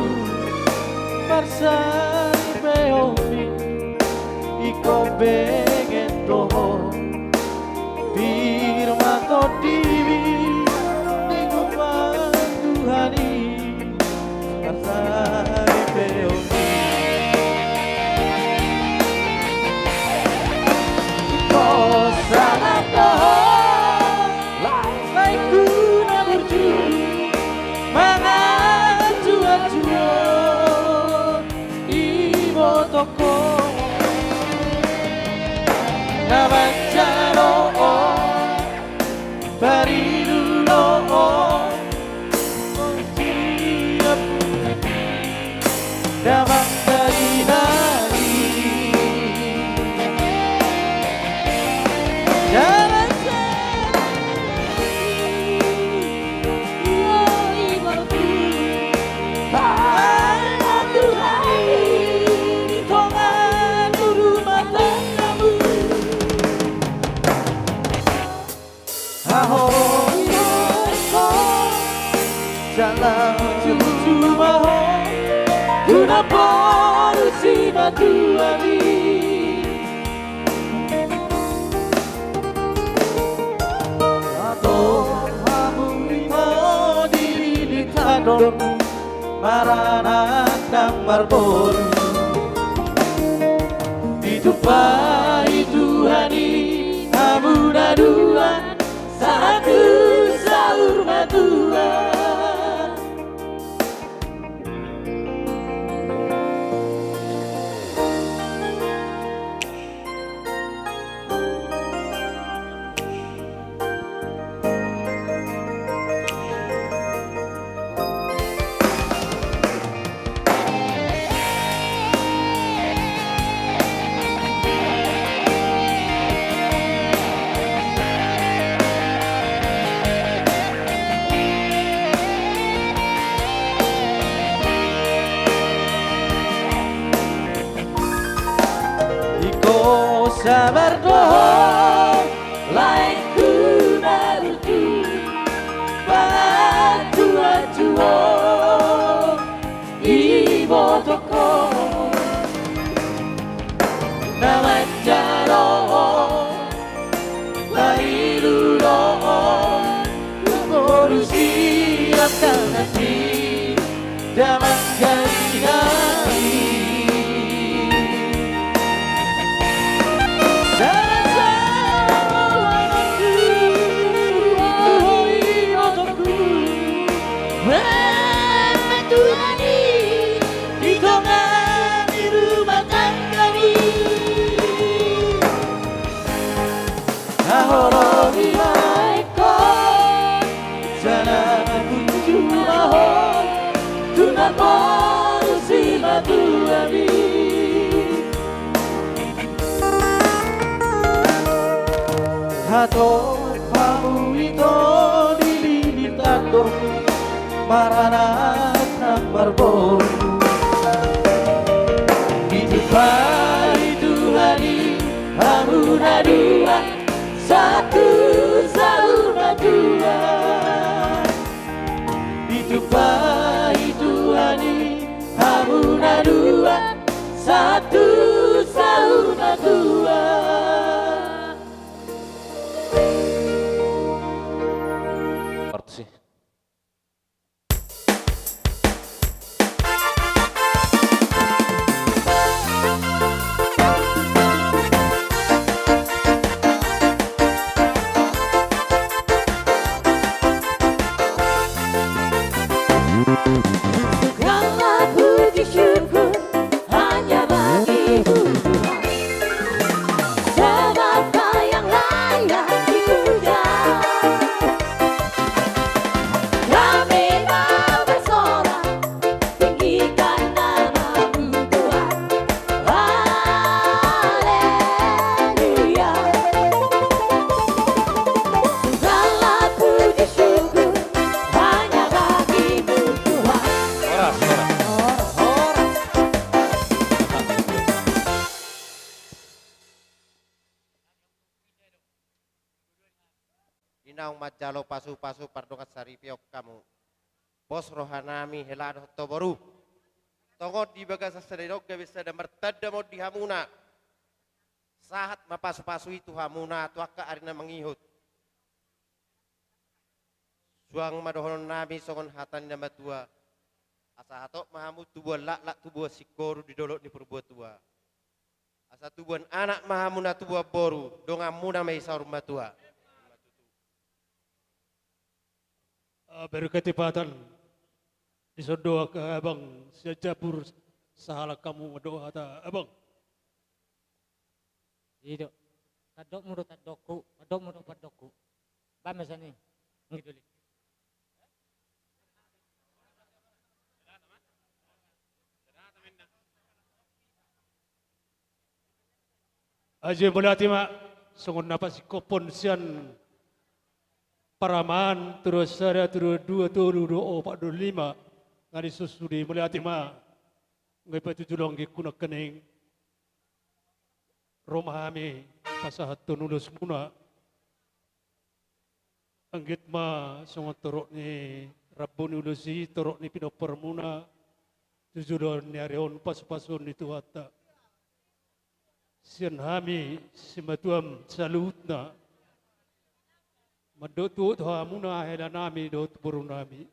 marsaripeon i ingkon benget do ho. Pir ma tondimi di Tuhan i, marsaripeon i. Ingkon sahat do ho, laengku na burju, mangantuantuon ibotongku. Na manjalo ho, parilu do ho, siap damang dainang i. Jalan sahari, ia ibotongku, pahala Tuhan i di tonga ni rumah tanggamu. Haholongi ma ho, jala tutu ma ho tu na boru simatuami. Hatop hamu ito di lilit andor, maranak nang marboru. Ditumpahi Tuhan i hamu na dua, sahat tu saur matua. Ingkon sabar do ho, laengku na burju, pangantuantuon ibotongku. Na manjalo ho, parilu do ho, boru siap tangan i. Damang dainang i. Jalan sahari, ibotongku, mangantuantuon i di tonga ni rumah tanggami. Haholongi ma ho, jala tutu ma ho tu na boru simatuami. Hatop hamu ito di lilit andor, maranak nang marboru. Ditumpahi Tuhan i hamu na dua, sahat tu saur matua. Ditumpahi Tuhan i hamu na dua, sahat tu saur matua. Segala puji syukur hanya bagi-Mu, Tuhan. naung manjalo pasu-pasu pardongansaripeon hamu. Pos rohanami hela dohot ho boru. Tongon di bagasan sadari on gabe sada martanda ma on di hamuna. Sahat ma pasu-pasu i tu hamuna tu angka ari na mangihut. Suang ma dohononnami songon hata ni na matua. Asa hatop ma hamu tubuan laklak tubuan singkoru di dolok ni Purbatua. Asa tubuan anak ma hamuna tubuan boru, donganmuna ma i saur matua. Ah, berketepatan. Dison do angka abang sian Japur, sahalak hamu mandok hata abang. I do. Tandokmu do tandokku, tandokmu do pandokku. Baen ma sian i. Ngiduli. Aji mauliate ma, songon na pasingkophon sian paramaan, tuduhan sada, tuduhan dua, tolu, dohot opat, dohot lima, nga dison sude mauliate ma, nga i patuju langit ku nangkining, ro ma hami pasahathon ulosmuna. Anggiat ma songon torop ni rambu ni ulos i, torop ni pinomparmuna, tu joloan ni ari on pasupasuon ni Tuhanta. Sian hami simatuam saluhutna, mandok tu hamuna helanami dohot borunami.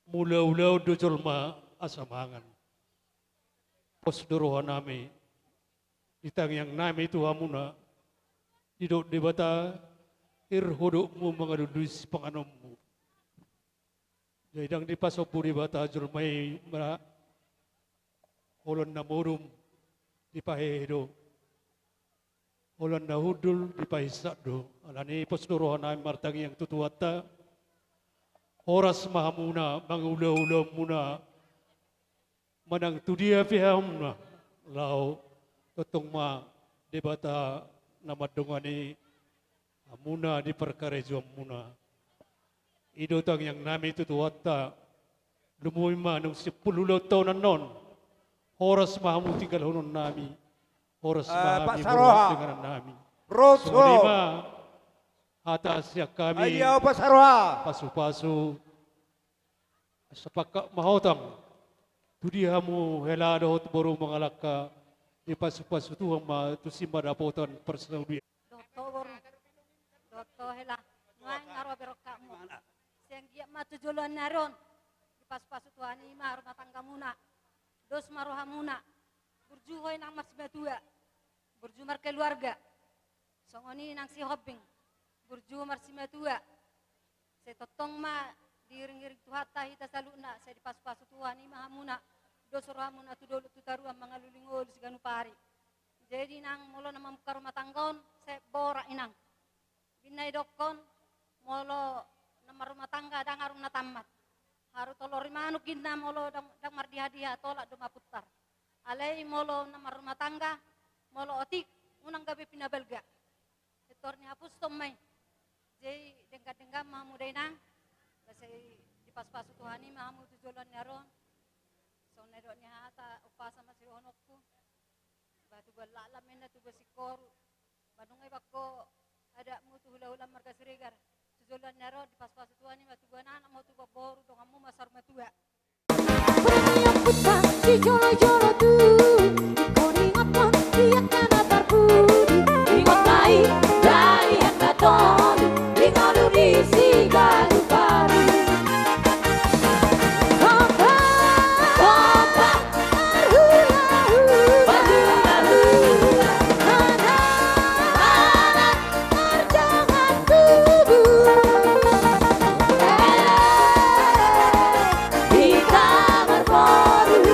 Mangula-ulaon do jolma asa mangan. Pos do rohanami, di tangiangnami tu hamuna, didok Debata, her hodokmu mangalului sipanganonmu. Jadi ndang dipasombu Debata jolma i ma, holan na modom dipahehe do. Holan na hundul dipahinsat do. Alani i pos do rohanami martangiang tu Tuhanta. Horas ma hamuna mangula-ulaonmuna. Manang tu dia pe hamuna laho, tongtong ma Debata na mandongani hamuna di parkarejoanmuna. I do tangiangnami tu Tuhanta. Lumobi ma naung simpul ulaonta on annon. Horas ma hamu tinggalhononnami. Horas ma hami boru dohot inanami. Roso. Songon i ma hata sian hami. Pasu-pasu. Asa pangkat ma hotang. Tu dia hamu hela dohot boru mangalangka, dipasu-pasu Tuhan ma tusi ma dapotan parsaulian. Dohot ho boru, dohot ho hela, nuaeng nga ro be rongkapmu. Sai anggiat ma tu joloan ni ari on, dipasu-pasu Tuhan i ma rumah tanggamuna. Dos ma rohamuna. Burju ho inang marsimatua. Burju markeluarga. Songon i nang si Hombing, burju marsimatua. Sai tongtong ma diiring-iring Tuhanta hita saluhutna, sai dipasu-pasu Tuhan i ma hamuna. Dos rohamuna tu dolok tu toruan mangalului ngolu siganup ari. Jadi nang molo na mamungka rumah tangga on, sai borat inang. Ninna didokkon, molo na marrumah tangga ndang adong na tammat. Haru tolor ni manuk ninna, molo ndang, ndang mardiha-diha, tolap do ma puntar. Alai molo na marrumah tangga, molo otik, unang gabe pinabalga. Pintor ni hapuson ma i. Jadi denggan-denggan ma hamu da inang. Ba sai dipasu-pasu Tuhan i ma hamu tu joloan ni ari on. Songon na nidok ni hata, umpasa ma sidohononku. Ba tubuan laklak ma inna tubuan singkoru. Ba nunga iba ho adatmu tu hula-hula marga Siregar. Tu joloan ni ari on dipasu-pasu Tuhan i ma tubuan anak ma ho tubuan boru, donganmu ma saur matua. Di jolo-jolo tu, di koningothon, di angka na parpudi. Ingot ma i, dalihan na tolu, di ngolu ni siganup ari. Kompak, kompak, marhula-hula, marhula-hula, anak, anak, mardongan tubu. Elek, hita marboru.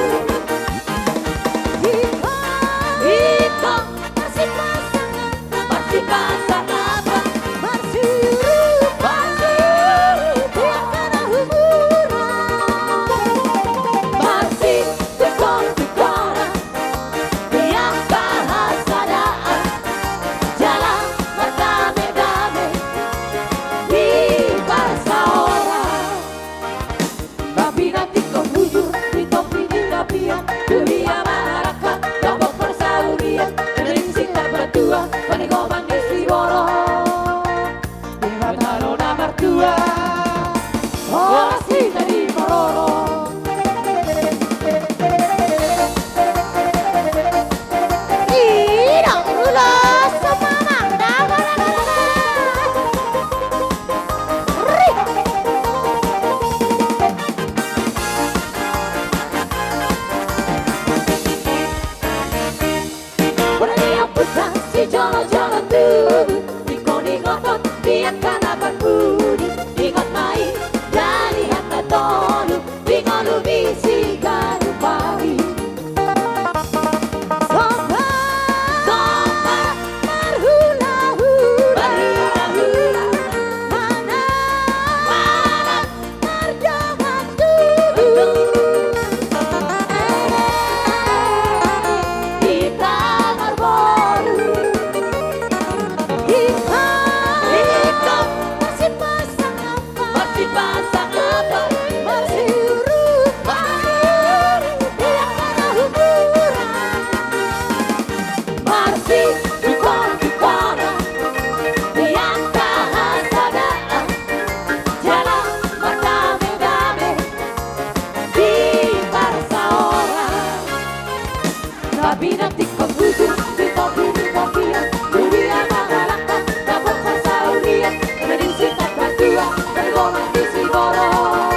Pinantikhon bujur di topi ni topian, di dia mangalangka dapot parsaulian, na di sitamba tua, na di goman ni siborok.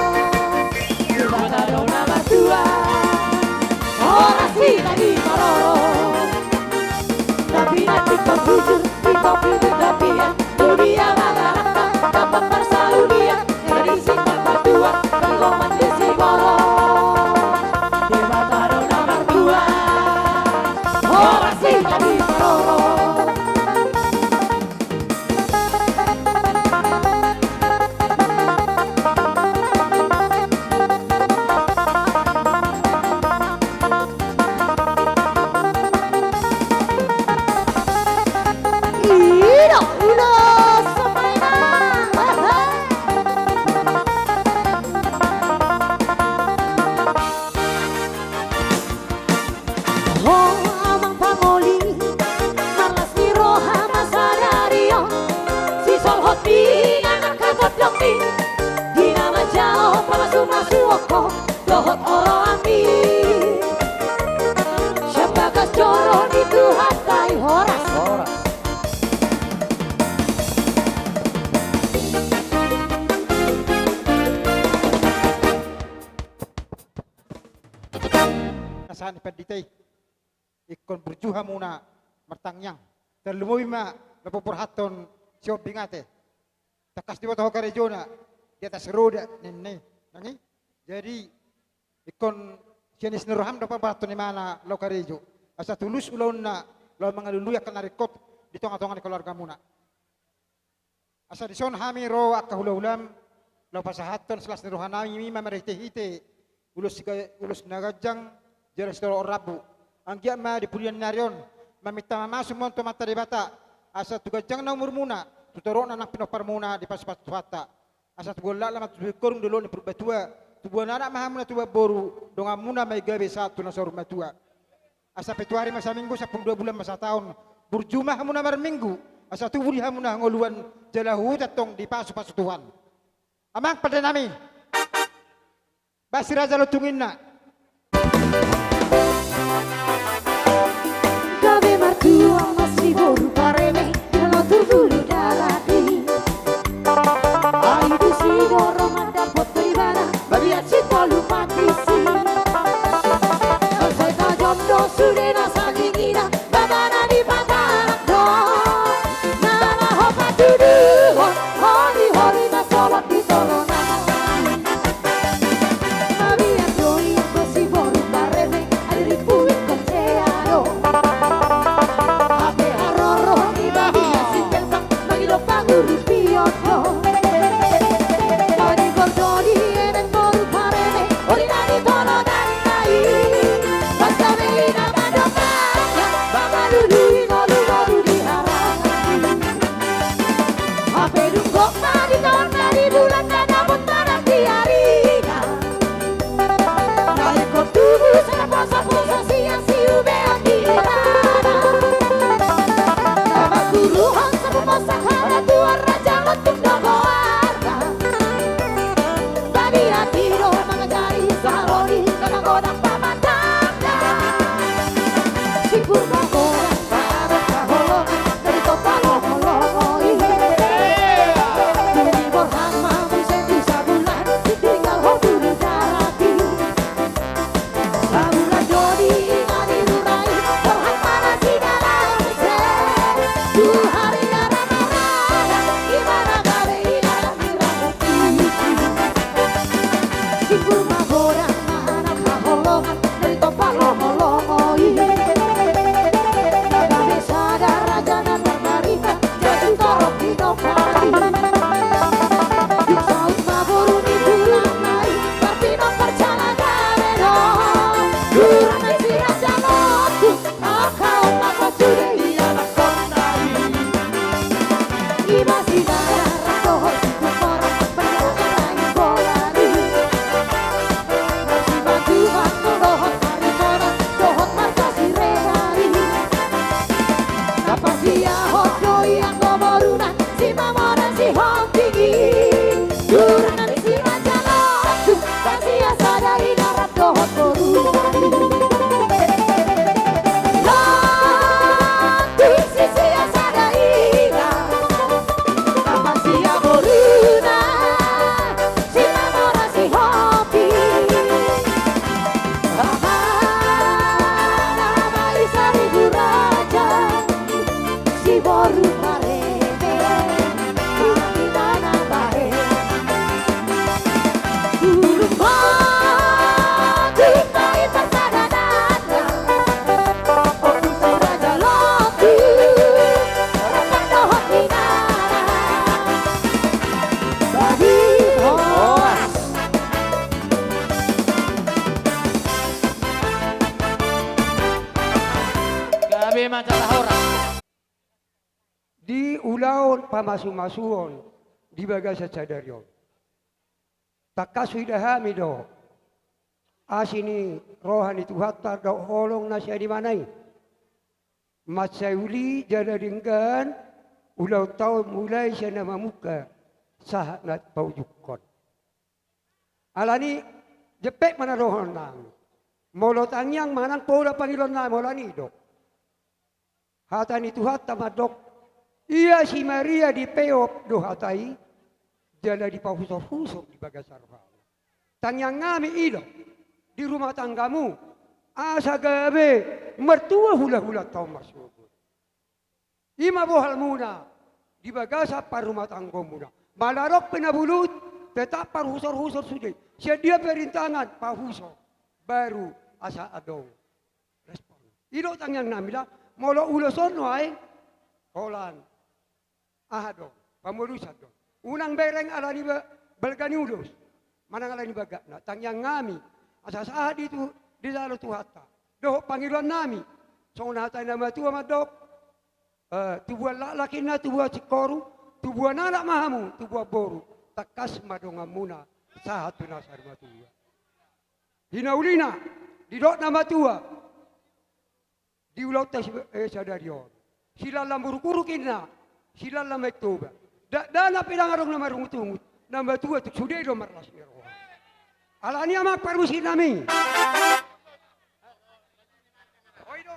Debata do na martua, horas hita di parorot. Tapi nanti kau jujur, di topi di topian, di dia mangalangka dapot parsaulian, na di sitamba tua, na di goman ni siborok. Debata do na martua, horas hita di parorot. Ira, ira, sampai na. Ho amang pangoli, marlas ni roha ma sadari on, sisolhot ni angka na gondang i, di na manjalo pamasumasuon ho dohot oroanmi. Sian bagas joro ni Tuhanta i, horas. Horas. Asa ni pandita i. Ingkon burju hamuna martangiang. Tarlumobi ma na paborhathon si Hombing Ate. Tangkas diboto ho karejona di atas roda ninna i. Nang i. Jadi ingkon sian isi ni roham do paborhathon imana laho karejo. Asa tulus ulaonna laho mangalului angka na ringkot di tongatonga ni keluargamuna. Asa dison hami ro angka hulahulam, laho pasahathon silas ni rohanami i ma marhitehite ulos si ga-, ulos na ganjang jala sitoloan rambu. Anggiat ma di pudian ni ari on maminta mamasu ma on tu Amanta Debata, asa tu ganjangna umurmuna, tu torop na nang pinomparmuna dipasupasu Tuhanta. Asa tu gollak laho ma tu sibingkorung di dolok ni Purbatua, tubuan anak ma hamuna tubuan boru, donganmuna ma i gabe sahat tu na saur matua. Asa pitu ari ma saminggu, sampulu dua bulan ma sataon. Burju ma hamuna marminggu, asa tubu di hamu na hangoluan, jala huhut antong dipasupasu Tuhan. Amang pandenami, Basi Raja Lontung ninna. Gabe martua ma si boru pareme, na tubu di dalan i. Ai tusi do ro mandapot tu ibana, babiat sitolu mandisi. Sai tajom do sude na sangingina, babana dipatandok. Na laho patuduhon, hori-hori na solot di tolonan. Babiat do i anggo si boru pareme, ai ripu ingkon se. Manjala horas. Di ulaon pamasumasuon di bagasan sadari on. Tangkas huida hami do asi ni roha ni Tuhanta dohot holong na sian ibana i. Mansai uli jala denggan ulaonta on mulai sian na mamungka sahat na paujunghon. Alani i, jempek ma na dohononnami. Molo tangiang manang pola pangidoannami, holan i do. Hata ni Tuhanta mandok, ia si Maria dipeop do hata i, jala dipahusorhusor di bagasan rohana. Tangiangnami i do, di rumah tanggamu, asa gabe martua hulahulanta on marsogot. I ma bohalmuna di bagasan parrumatanggaonmuna. Molo adong pe na bulut, tetap parhusorhusor sude. Sian dia pe rintangan, pahusor. Baru asa adong respon. I do tangiangnami da, molo ulos on nuaeng, holan aha do, pamolusan do. Unang bereng alani ba-, balga ni ulos. Manang alani bagakna, tangiangnami, asa sahat di tu-, dijalo Tuhanta. Dohot pangidoannami, songon hata ni na matua mandok, eh, tubuan laklak ninna tubuan singkoru, tubuan anak ma hamu, tubuan boru, tangkas ma donganmuna, sahat tu nasa matua. Hinaulina, didok na matua, di ulaonta si-, eh, sadari on. Silallam uruk-uruk ninna, silallam ma i Toba. Dakdanak pe ndang adong na marungutungut, na matua tung sude do marlas ni roha. Alani i amang parmusiknami. Oi do.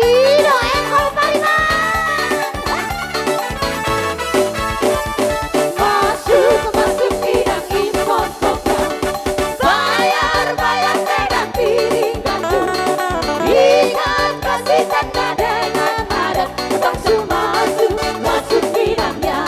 I do Eko Pariban. Masuk, masuk, sidang impor program. Bayar, bayar, pedang piring gandum. Ingat kasih tanda dengan adat. Masuk, masuk, masuk sidangnya.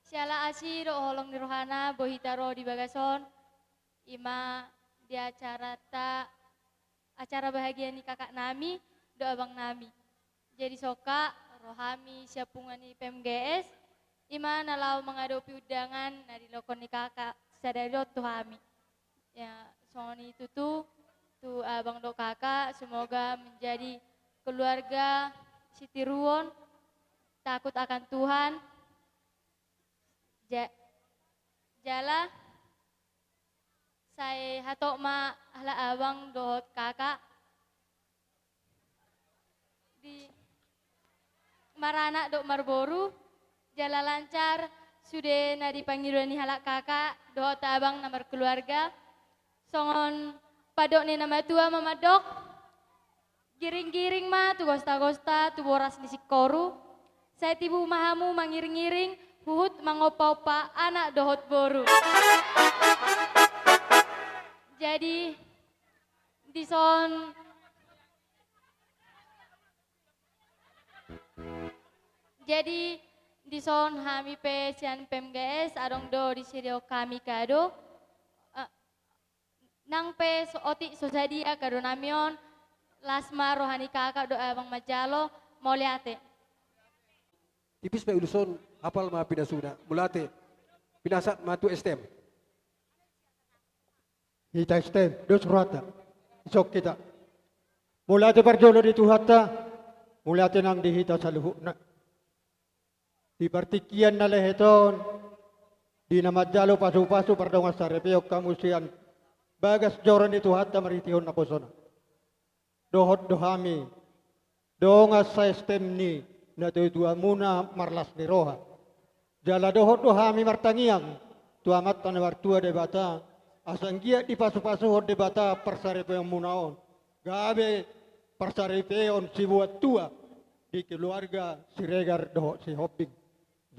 Siala asi dohot holong ni rohana boi hita ro di bagas on, i ma di acaranta, acara bahagia ni kakak nami dohot abang nami. Jadi songon i, ro hami sian punguan ni P M G S, i ma na laho mangadopi undangan na dilehon ni kakak sadari on tu hami. Ya, songon i tutu, tu abang dohot kakak, semoga menjadi keluarga sitiruon, takut akan Tuhan. Ja-, jala, sai hatop ma halak abang dohot kakak di maranak dohot marboru, jala lancar sude na di pangidoan ni halak kakak dohot abang na markeluarga. Songon pandok ni na matua ma mandok, giring-giring ma tu gosta-gosta tu boras ni singkoru, sai tibu ma hamu mangiring-iring huhut mangompa-ompa anak dohot boru. Jadi, dison, jadi, dison hami pe sian P M G S adong do disediaon hami kado. Eh, nang pe so otik so sadia kado nami on, las ma roha ni kakak dohot abang manjalo. Mauliate. Tipis ma ulos on, hapal ma pinasuna. Mauliate. Pinasahat ma tu S T M. Hita S T M, dos rohanta. Isok hita. Mauliate parjolo di Tuhanta, mauliate nang di hita saluhutna. Di partingkian na lehet on, di na manjalo pasu-pasu pardongan saripeon hamu sian bagas joro ni Tuhanta marhitehon naposona. Dohot do hami dongan sa-S T M ni natua-tuamuna marlas ni roha. Jala dohot do hami martangiang tu Amanta na martua Debata, asa anggiat dipasu-pasuhon Debata parsaripeonmuna on, gabe parsaripeon sibuat tua di keluarga Siregar dohot Sihombing.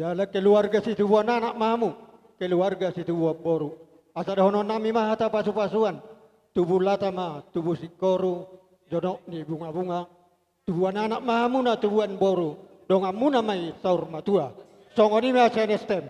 Jala keluarga situbuan anak ma hamu, keluarga situbuan boru. Asa dohonon nami ma hata pasu-pasuan, tubu lata ma tubu singkoru, jonok ni bunga-bunga, tubuan anak ma hamuna tubuan boru, donganmuna ma i saur matua. Songon i ma sian S T M.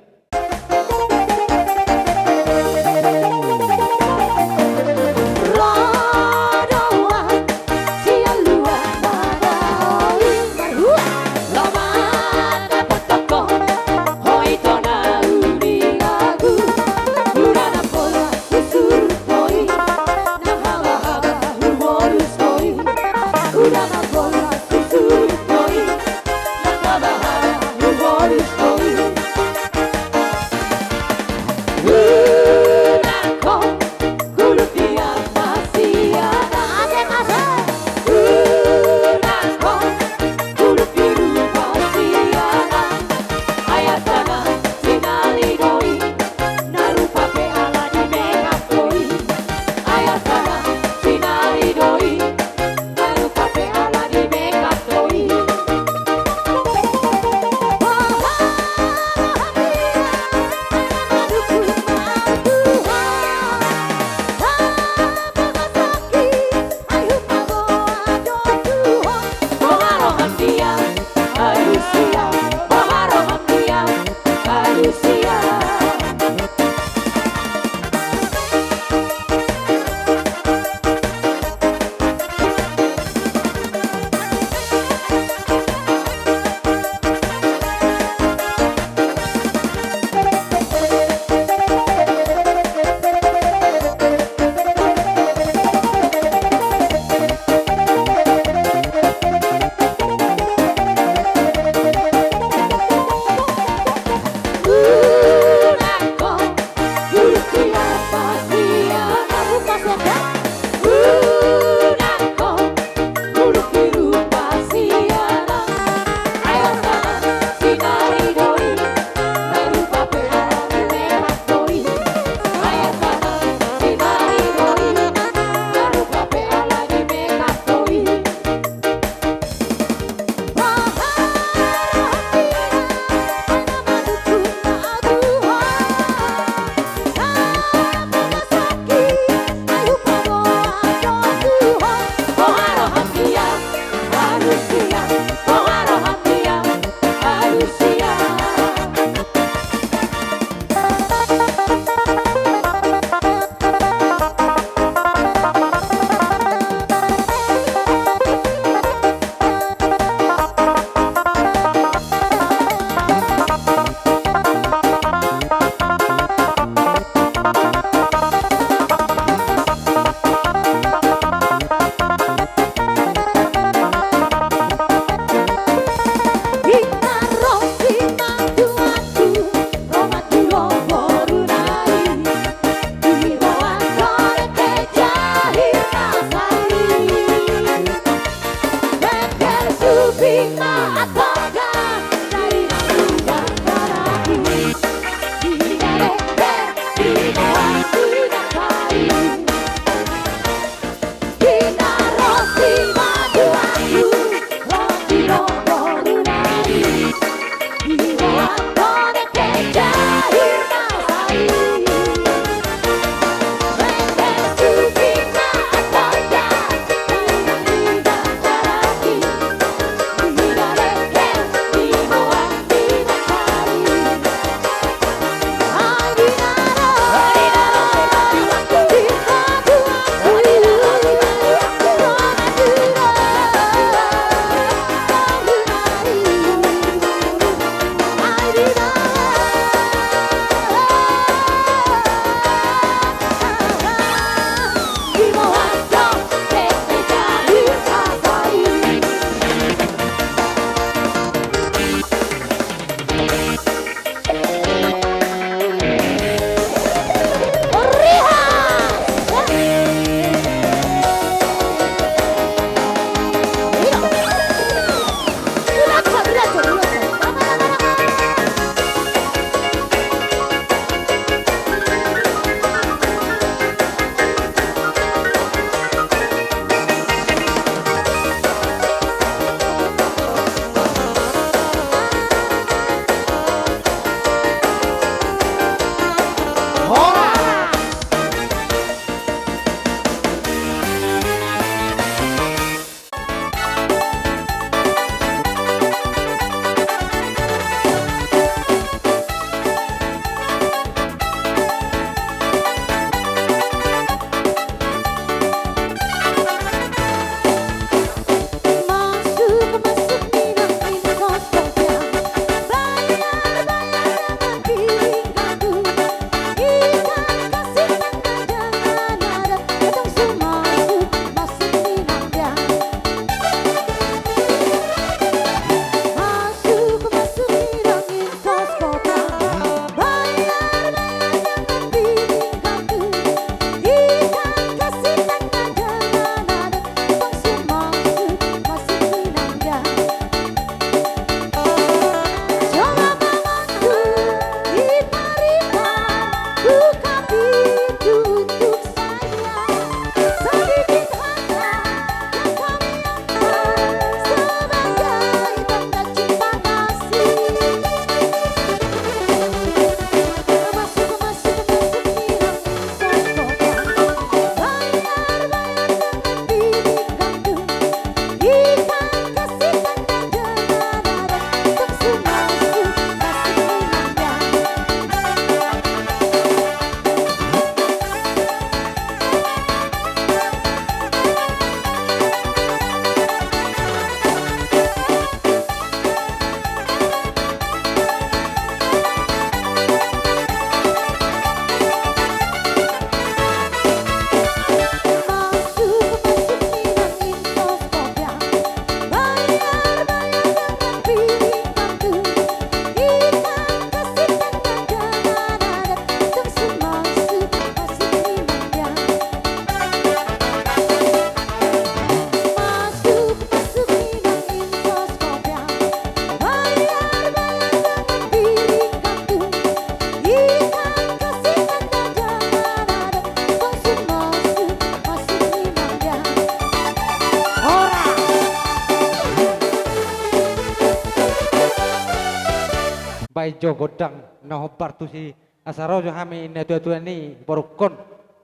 Jo gondang na hombar tusi, asa ro jo hami na tuatua ni borungkon.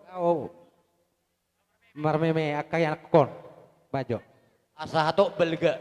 Laho marmeme angka ianakkon. Bahen jo. Asa hatop balga.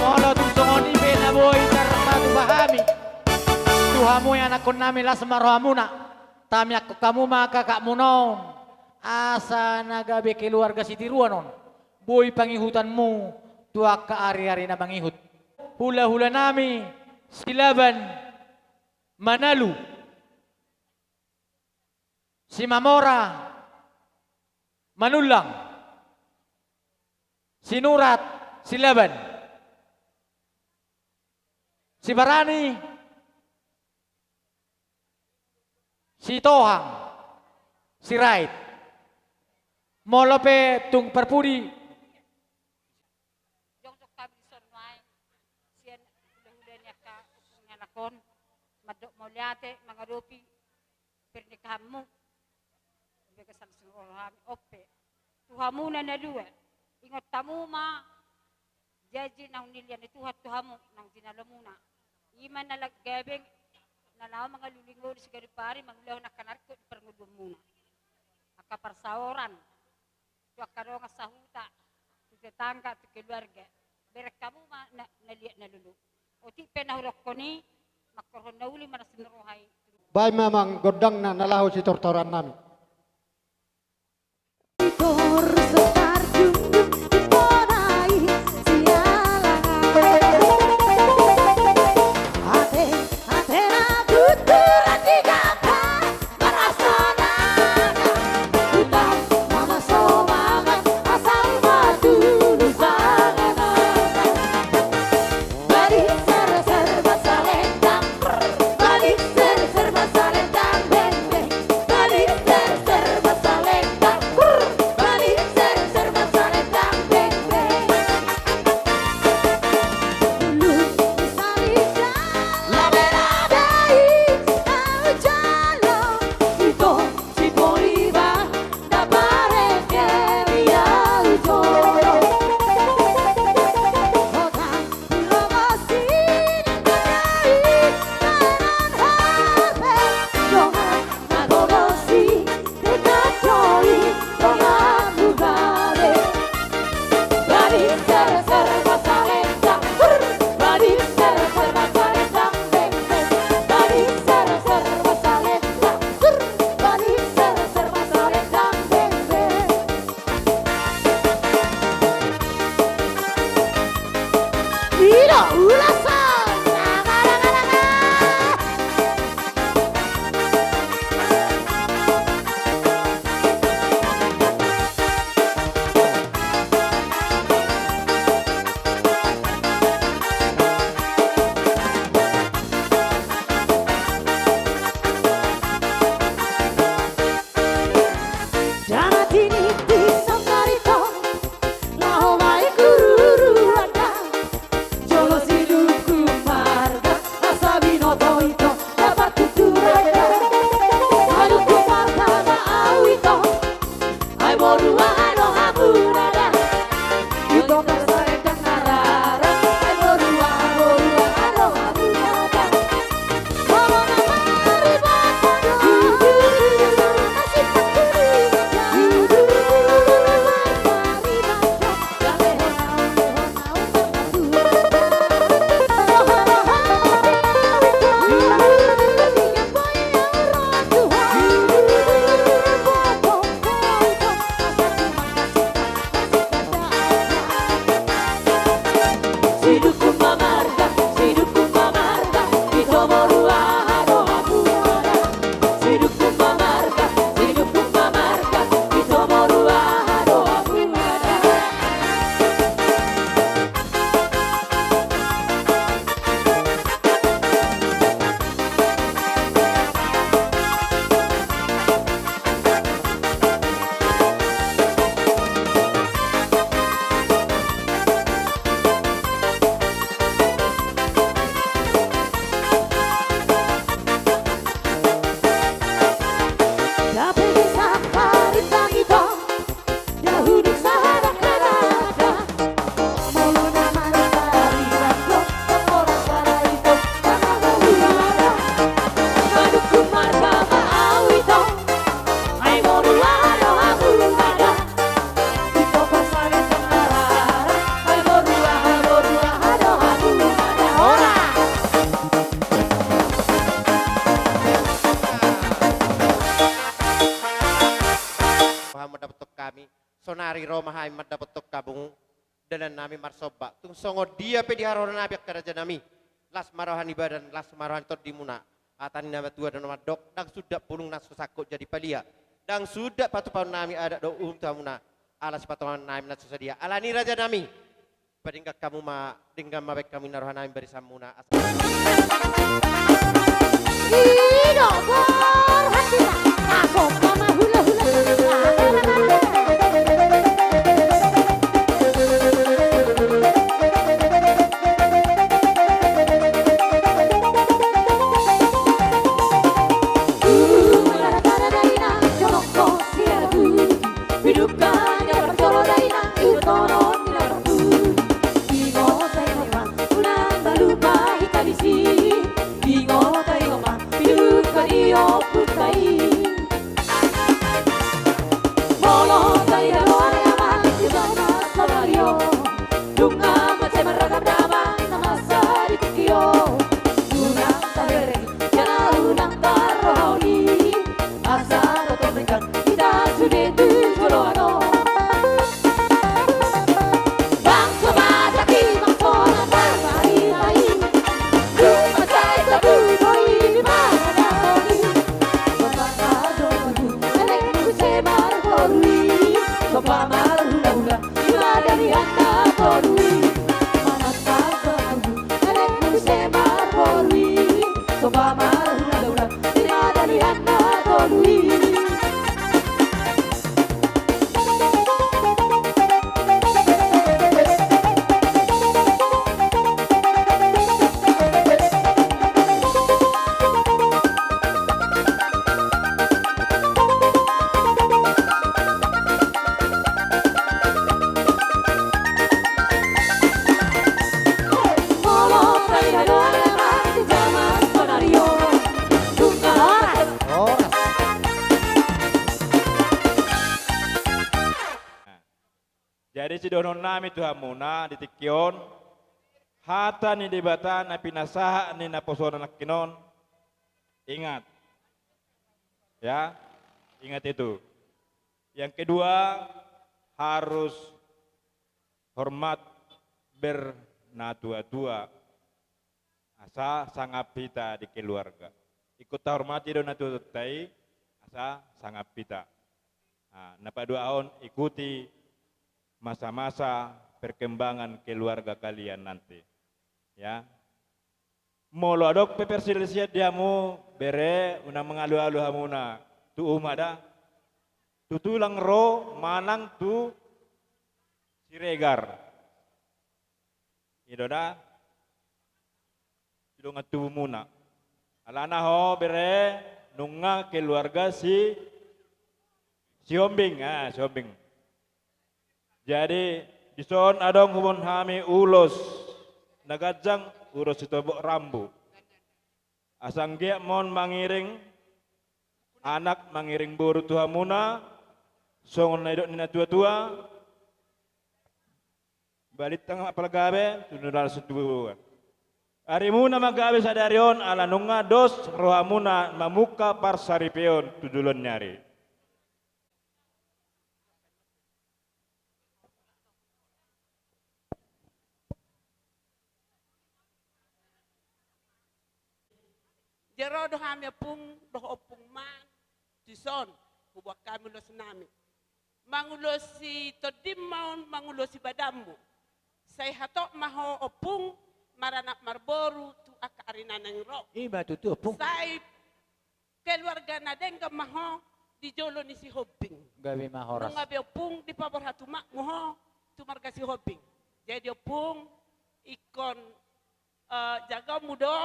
Molo tung songon i pe na boi tarpatupa hami tu hamu ianakkonnami, las ma rohamuna. Tamiangkon hamu ma kakakmuna on, asa na gabe keluarga sitiruan on, boi pangihutanmu tu angka ariari na mangihut. Hulahulanami Silaban Manalu, Simamora Manullang, Sinurat Silaban, Sibarani, Sitohang, Sirait. Molo pe tung parpudi. Jongjong hami dison nuaeng sian hulahula ni angka ompung ni anak on, mandok mauliate mangadopi pernikahanmu. Bagasan singkola hami ope tu hamuna na dua. Ingot hamu ma janji naung nilehon ni Tuhan tu hamu naung jinalomuna. I ma na lang gabeng na laho mangalului ngolu siganup ari mangulahon angka na ringkot di parngoluonmuna. Angka parsaoran tu angka dongan sahuta, tu tetangga, tu keluarga. Bereng hamu ma na, na liat na lolo. Otik pe na hudokkon i, mangkorhon na uli ma na siniroha i. Baen ma amang gondangna na laho sitortorannami. Sonari ro ma hami mandapothon hamu dalan nami marsomba. Tung songon dia pe di haroro nami angka raja nami, las ma roha ni badan, las ma roha ni tondimuna. Hata ni na matua do na mandok, ndang suda bulung na so sangkut jadi palia, ndang suda patupaon nami adat dohot uhum tu hamuna, ala sipatonganon nami na so sadia. Alani raja nami, padenggan hamu ma, denggan ma baen hamu inna roha nami barisan muna. Asa. Ido borhat ina, agom ma hula-hula. Jadi sidohonon nami tu hamuna di tingki on, hata ni Debata na pinasahat ni naposo nangkin on, ingat. Ya, ingat itu. Yang kedua, harus hormat bernatua-tua. Asa sangap hita di keluarga. Ingkon tahormati do natuatuanta i, asa sangap hita. Nah, na paduahon, ikuti masa-masa perkembangan keluarga kalian nanti. Ya. Molo adong pe perselisihan di hamu, bere, unang mangalu-alu hamuna. Tu uma da. Tu tulang ro manang tu Siregar. I do da. Tu dongan tubumuna. Alana ho bere, nunga keluarga si, Sihombing, ah, Sihombing. Jadi, dison adong huboan hami ulos na ganjang, ulos sitobok rambu. Asa anggiat ma on mangiring anak, mangiring boru tu hamuna, songon na nidok ni natua-tua, balintang ma pala gabe, tu na laos tu boan. Arimuna ma gabe sadari on, ala nunga dos rohamuna mamungka parsaripeon tu joloan ni ari. Jero do hami ompung, dohot ompung ma, dison, huboan hami ulos nami. Mangulosi tondim ma on, mangulosi badanmu. Sai hatop ma ho ompung, maranak marboru tu angka ari na naeng ro. Ima tutu, ompung. Sai keluarga na denggan ma ho di jolo ni Sihombing. Gabe ma horas. Nunga be ompung dipaborhat umakmu ho tu marga Sihombing. Jadi ompung, ingkon, eh, jagaonmu do,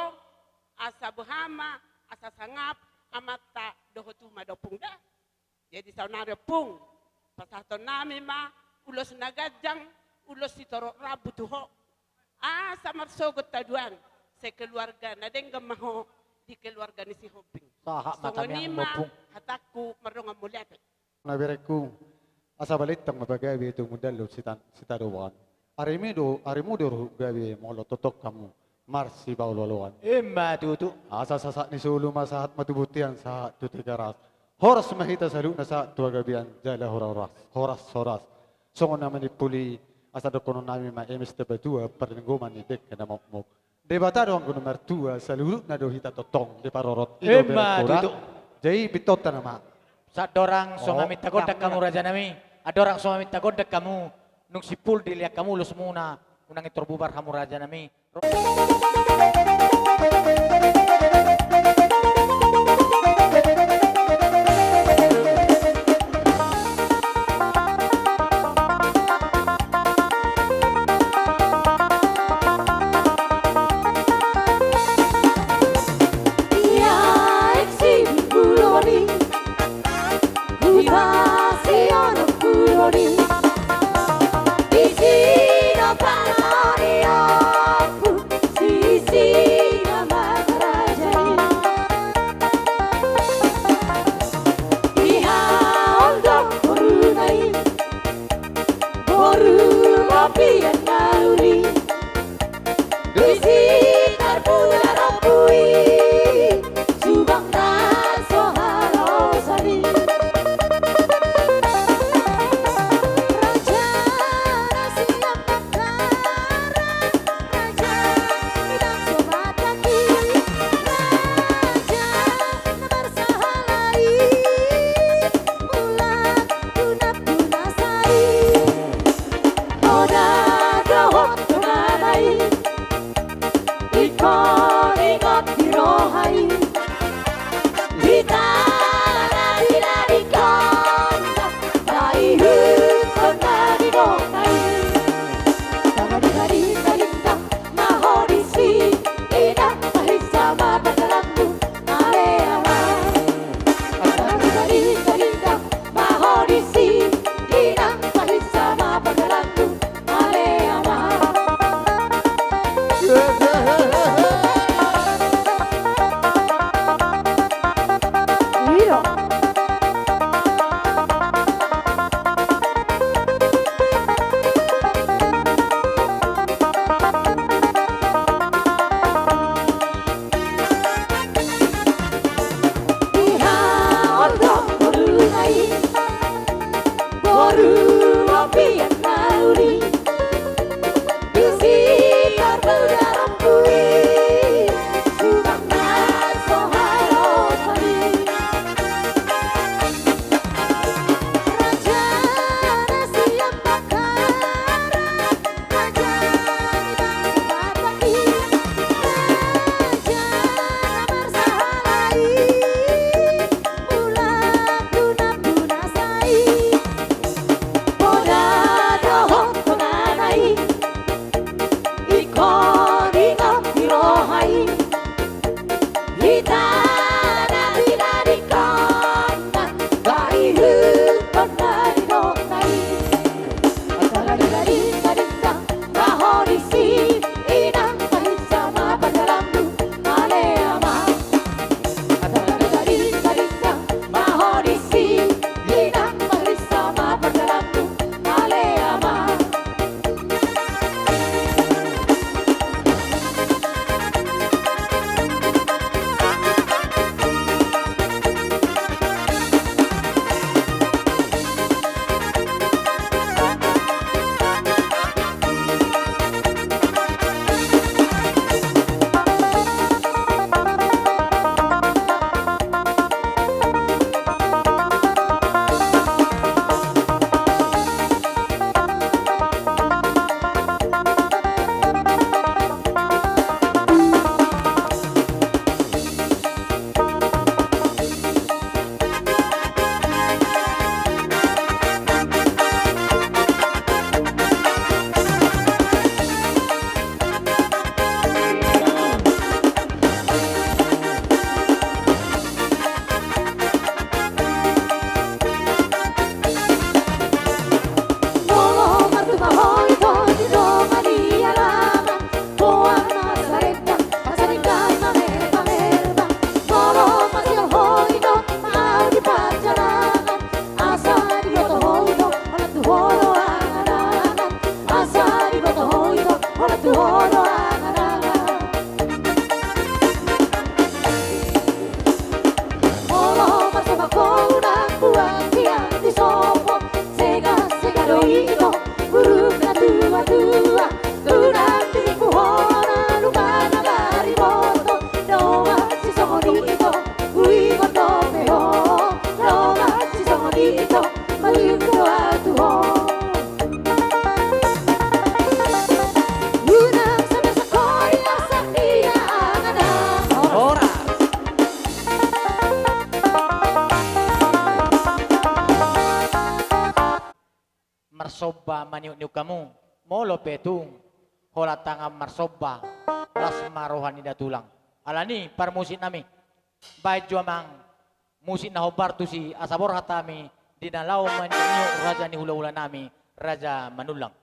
asa boha ma, asa sangap amanta dohot uma da ompung da. Jadi saonari ompung, pasahaton nami ma ulos na ganjang, ulos sitorop rambu tu ho. Asa marsogot haduan, sai keluarga na denggan ma ho di keluarga ni Sihombing. Sahat ma tangiangmu, ompung. Songon i ma hatangku, mardongan mauliate. Na berengku, asa balintang ma pagabe tumundalhon sita-, sitadoan. Arimu do, arimu do ruhut gabe molo tongtong hamu marsipaolo-oloan. Ima tutu. Asa sahat ni solu ma sahat ma tu bontean, sahat tu Tigaras. Horas ma hita saluhutna sahat tu hagabeon jala horas, horas, horas. Songon na manimpuli, asa dohonon nami ma, eme sitabatua parlinggoman ni dengke na mokmok. Debata do anggo na martua, saluhutna do hita tongtong diparorot. I do. Emma tutu. Jadi pintonta nama. Andorang so maminta gondang hamu, raja nami. Andorang so maminta gondang hamu, nunga simpul dilehon hamu ulos muna, unang intor bubar hamu, raja nami. somba maniuk-niuk hamu, molo pe tung holan tangan marsomba, las ma roha ni da tulang. Alani parmusik nami, baen jo amang musik na hombar tusi asa borhat hami di na laho maniuk-niuk raja ni hula-hula nami, Raja Manullang.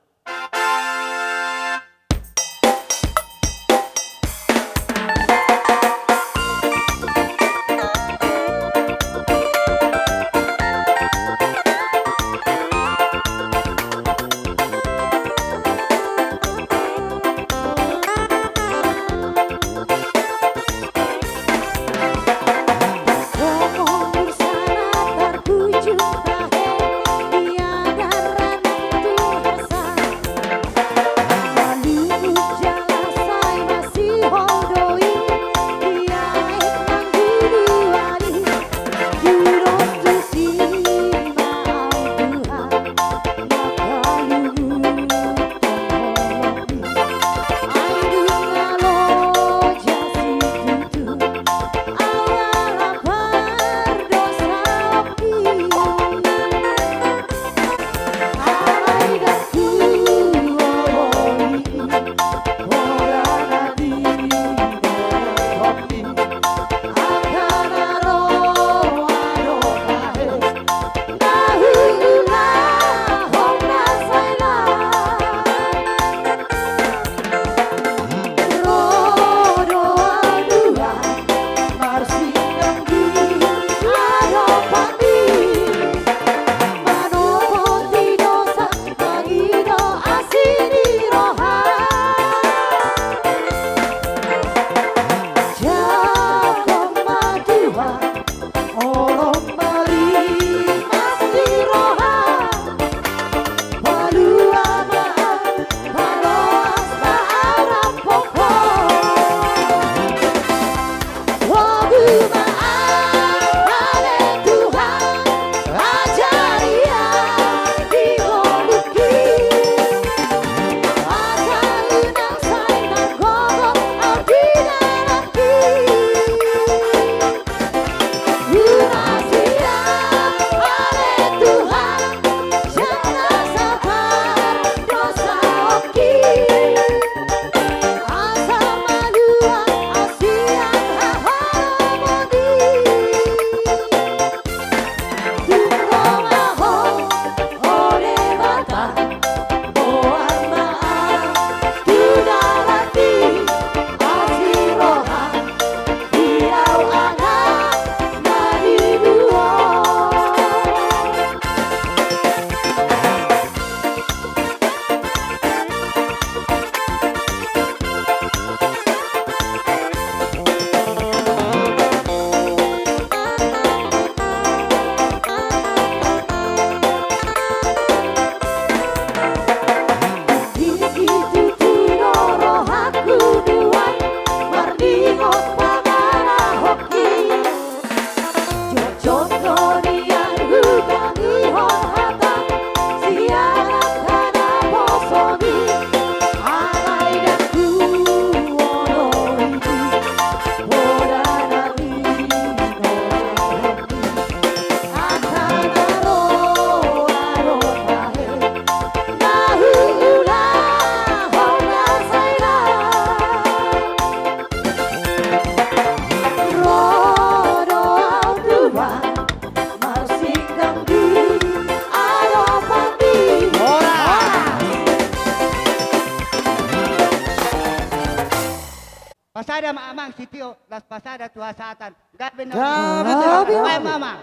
Pasada ma amang sitio, las pasada tu hasahatan. Gabe na. Gabe, gabe. Baen ma amang.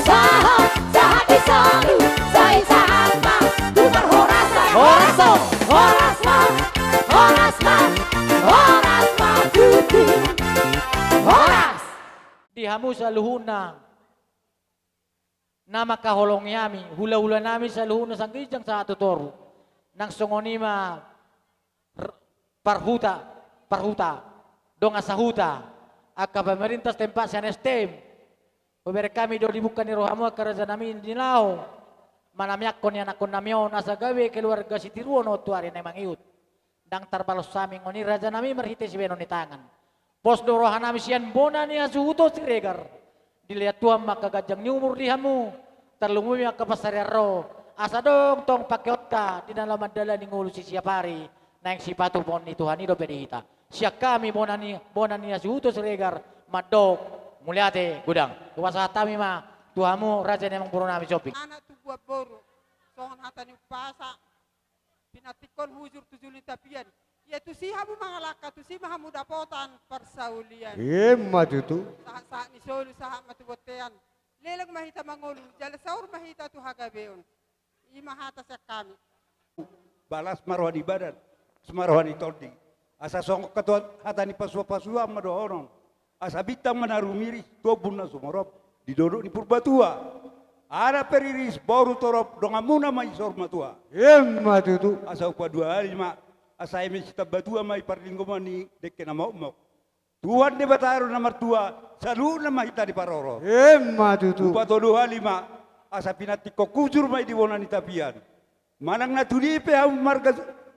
Sahat, sahat di solu, sai sahat ma tu parhorasan. Horas, horas ma, horas ma, horas ma tutu. Horas. Di hamu saluhutna na mangkaholongi hami, hula-hula nami saluhutna sian ginjang sahat tu toru. Nang songon i ma r-, parhuta, parhuta, dongan sahuta, angka pemerintah setempat sian S T M. Hubereng hami do di bungka ni rohamu angka raja nami di na laho manamiangkon ni anakkon nami on asa gabe keluarga sitiruon on tu ari na mangihut. Ndang tarbalos hami songon i raja nami marhite sibahenon ni tangan. Pos do roha nami sian bona ni hasuhuton Siregar. Dilehon Tuhan ma angka ganjang ni umur di hamu. Tarlumobi angka pansarian ro, asa adong tong pangkeonta di na laho mandalani ngolu sisiap ari, naeng sipatupaon ni Tuhan i dope di hita. Sian hami bona ni, bona ni Sihuto Siregar mandok mauliate godang. Hupasahat hami ma tu hamu raja ni amangboru nami Somping. Anak tubuan boru, songon hata ni umpasa. Pinantikhon hujur tu julu ni tapian. Ia tusi hamu mangalangka, tusi ma hamu dapotan parsaulian. Emma tutu. Sahat-sahat ni solu, sahat ma tu bontean. Leleng ma hita mangolu, jala saur ma hita tu hagabeon. I ma hata sian hami. Balas ma roha ni badan, balas ma roha ni tondi. Asa songon hata ni pasu-pasuan ma dohonon. Asa bintang ma na rumiris, tu ombun na sumorop, di dolok ni Purbatua. Anak pe riris, boru torop, donganmuna ma i saur matua. Emma tutu. Asa upa dua hali ma, asa eme sitambatua ma i parlinggoman ni dengke na mokmok. Tuhan Debata do na martua, saluhutna ma hita diparorot. Emma tutu. Upa tolu hali ma, asa pinantikhon hujur ma i di bona ni tapian. Manang na tu dia pe hamu marga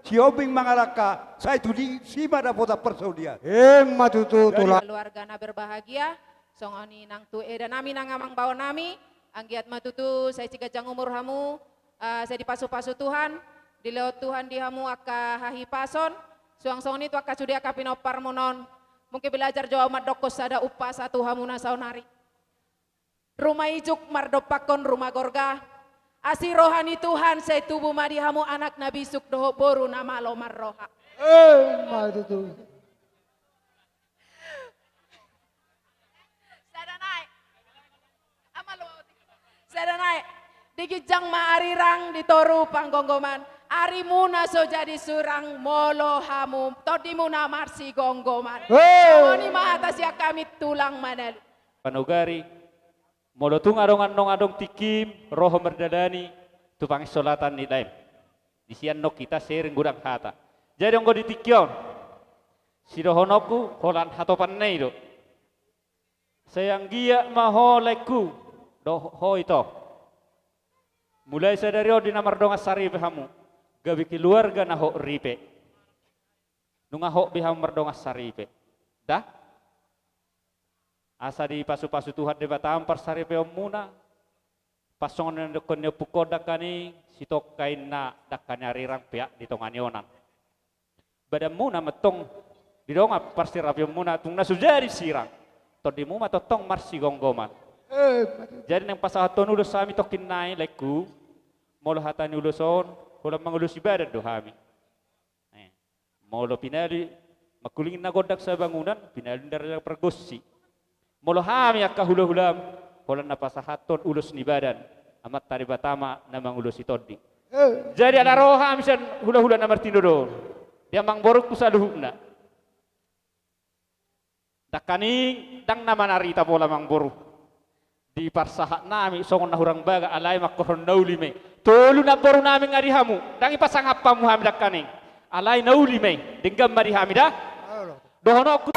Sihombing mangalangka, sai tusi ma dapotan parsaulian. Emma tutu. Jadi tulang. Keluarga na berbahagia, songon i nang tu eda nami nang amang bao nami, anggiat ma tutu sai siganjang umur hamu, eh, sai dipasu-pasu Tuhan, dilehon Tuhan di hamu angka hahipason, suang songon i tu angka sude angka pinomparmuna on. Mungkin belajar jo au mandokkon sada umpasa tu hamu na saonari. Ruma ijuk mardompakkon ruma gorga, asi roha ni Tuhan sai tubu ma di hamu anak na bisuk dohot boru na malo marroha. Emma tutu. Sada nai. Ama lo. Sada nai. Di ginjang ma arirang, di toru panggomgoman. Arimuna so jadi surang molo hamu tondimuna marsigomgoman. Hei. Songon i ma hata sian hami tulang manalu. Panogari. Molo tung adong, adong, adong tingkim ro ho mardalani tu pangisolatan ni laem. Di sian nong hita sering godang hata. Jadi anggo di tingki on, sidohononku holan hatopanna i do. Sai anggiat ma ho laengku, do ho ito. Mulai sadari on di na mardongan saripe hamu, gabe keluarga na hot ripe. Nunga hot be hamu mardongan saripe. Da? Asa dipasu-pasu Tuhan Debata parsaripeonmuna. Pas songon na nidokkon ni ompukkon dangkaning, sitongka inna dangkaning arirang peak di tonga ni onan. Badanmuna ma tong didongani parsaripeonmuna, tung na so jadi sirang. Tondimu ma tongtong marsigomgoman. Eh, jadi naeng pasahathon ulos hami tongkin nai laengku, molo hata ni ulos on, holan mangulosi badan do hami. Eh, molo pinalu mangkuling na gondang sabangunan, pinalu na raja pargonsi. Molo hami angka hula-hulam, holan na pasahathon ulos ni badan, Amanta Debata ma na mangulosi tondi. Eh. Jadi ala ro hami sian hula-hula na martinodohon, di amangborungku saluhutna. Dangkaning ndang na manarita pola amangboru. Diparsahat nami songon na hurang baga, alai mangkorhon na uli ma i. Tolu namboru nami nga di hamu, ndang ipasangap hamu hami dangkaning. Alai na uli ma i, denggan ma di hami da. Dohononku.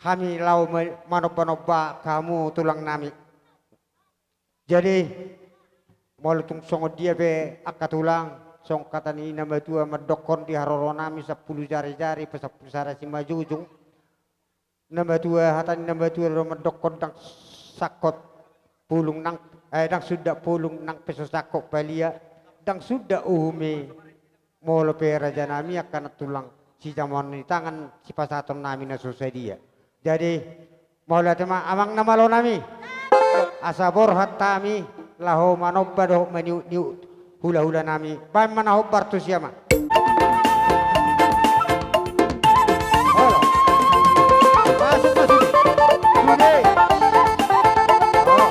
hami laho ma-, manomba-nomba hamu tulang nami. Jadi, molo tung songon dia pe angka tulang, songon hata ni na matua mandokkon di haroro nami sampulu jari-jari, pasampulu sada simanjujung. Na matua, hata ni na matua do mandokkon ndang sangkot bulung nang, eh, ndang sundat bulung nang pe so sangkot palia, ndang sundat uhum i. Molo pe raja nami angka na tulang, sijamotan ni tangan sipasahaton nami na so sadia. Jadi, mauliate ma amang na malo nami. Asa borhat hami laho manomba dohot maniut-niut hula-hula nami. Baen ma na hombar tusi ama. Olo. Masuk, masuk. Sude. Olo.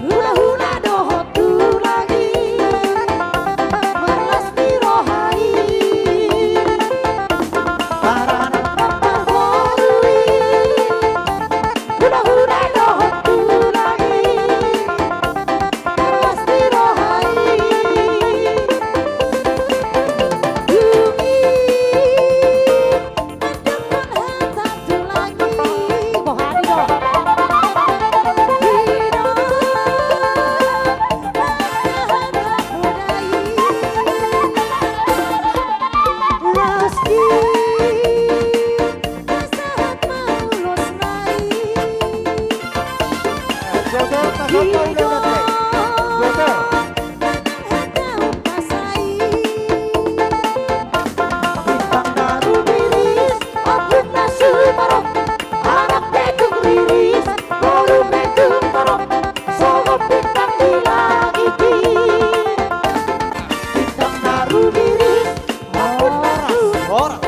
Hula-hula dohot tulang i, marlas ni roha i. Marboru i, hula-hula dohot tulang i, marlas ni roha i. Dung i, mandok hata tulang i, boha ni do. Di do, hata poda i. Las di, pasahat ma ulos na i. Di do, manang hata umpasa i. Bintang na rumiris, ombun na sumorop, anak pe tung riris, boru pe tung torop, songon bintang di langit i. Bintang na rumiris, ombun na sumorop.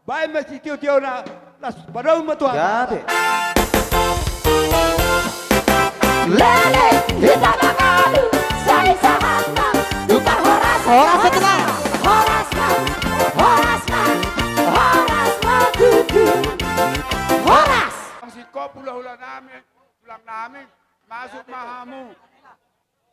Baen ma sitio-tiona. Las, padao ma tu atas. Gabe. Lele, hita mangadu, sai sahat ma, tukar horas. Horas ma tulang. Horas ma, horas ma, horas ma tutu. Horas. Singkop hula-hula nami, tulang nami, masuk ma hamu.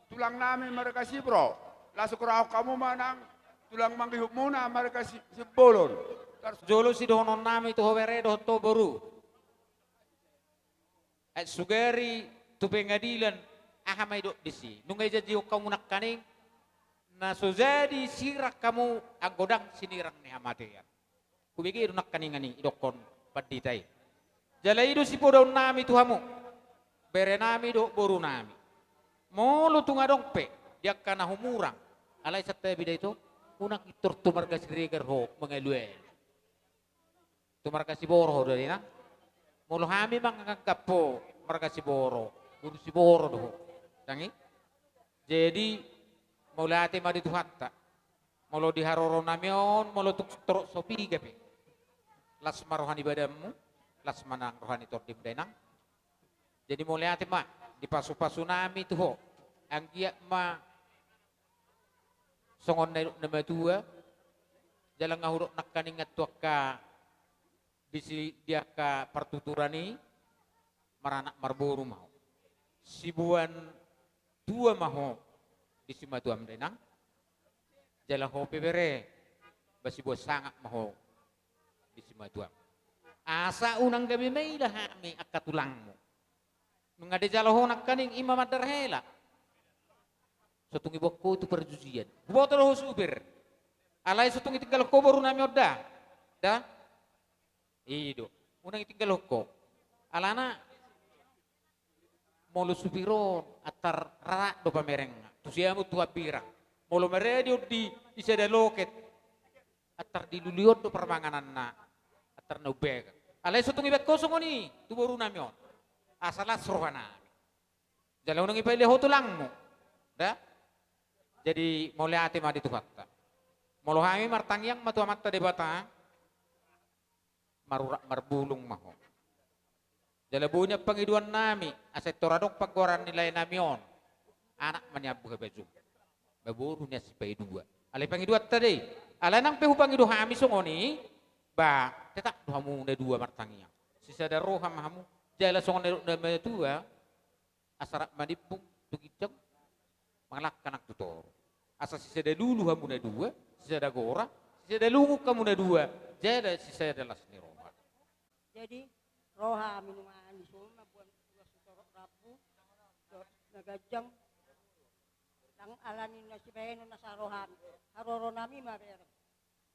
tulang nami marga Sibro, laos gorahon hamu ma nang tulang mangihutmuna marga Si-, Simbolon. Tar- Jolo sidohonon nami tu ho bere dohot ho boru. Eh, sugari tu pengadilan, aha ma didok disi? Nunga dijanjihon hamu nangkaning, na so jadi sirang hamu anggo ndang sinirang ni hamatean. Hubege do nangkaningan i, didokkon pandita i. Jala i do sipodaon nami tu hamu, bere nami dohot boru nami. Molo tung adong pe di angka na humurang, alai santabi da ito, unang pintor tu marga Siregar ho mangalualu. Tu marga Siboro ho do, dainang. Molo hami manganggap ho marga Siboro, boru Siboro do ho. Dang i? Jadi, mauliate ma di Tuhanta. Molo di haroro nami on, molo tung torop so piga pe, las ma roha ni badanmu, las ma nang roha ni tondim, dainang. Jadi mauliate ma, dipasupasu nami tu ho. Anggiat ma songon na nidok na matua, jala nga hudok nangkaningan tu angka di si-, di angka partuturan i, maranak marboru ma ho. Siboan tua ma ho di simatuam, dainang. Jala ho pe bere, ba siboan sangap ma ho di simatuam. Asa unang gabe maila hami angka tulangmu. Nunga dijalo ho nangkaning, i ma mandar hela. So tung diboan ho tu parjujian, huboto do ho supir. Alai so tung ditinggalhon ho boru nami on da. Da? I do. Unang ditinggalhon ho. Alana molo supir on, antar rarat do pamerengna. Tu siamun tu hambirang. Molo maradi on di, di sada loket, antar dilului on do parmangananna, antar na umbahen. Alai so tung dibaen ho songon i tu boru nami on, asa las roha nami. Jala unang dipaila ho tulangmu. Da? Jadi mauliate ma di Tuhanta. Molo hami martangiang ma tu Amanta Debata, marurat marbulung ma ho. Jala boi nian pangidoan nami, asa pintor adong panggoaran ni lae nami on, anak ma nian Buhabajung, ba boru nian Sipaidua. Alai pangidoanta do i. Alai nang pe hupangido hami songon i, ba tetap do hamu na dua martangiang. Sisada roha ma hamu. Jala songon na nidok na matua, asa rap manimbung tu ginjang, mangalangka nang tu toru. Asa sisada lulu hamu na dua, sisada gora, sisada lungun hamu na dua, jala sisada las ni roha. Jadi, ro hami nuaeng dison mamboan dua sitorop rambu, dohot na ganjang, nang ala ni na sibahenon na sarohami, haroro nami ma bereng.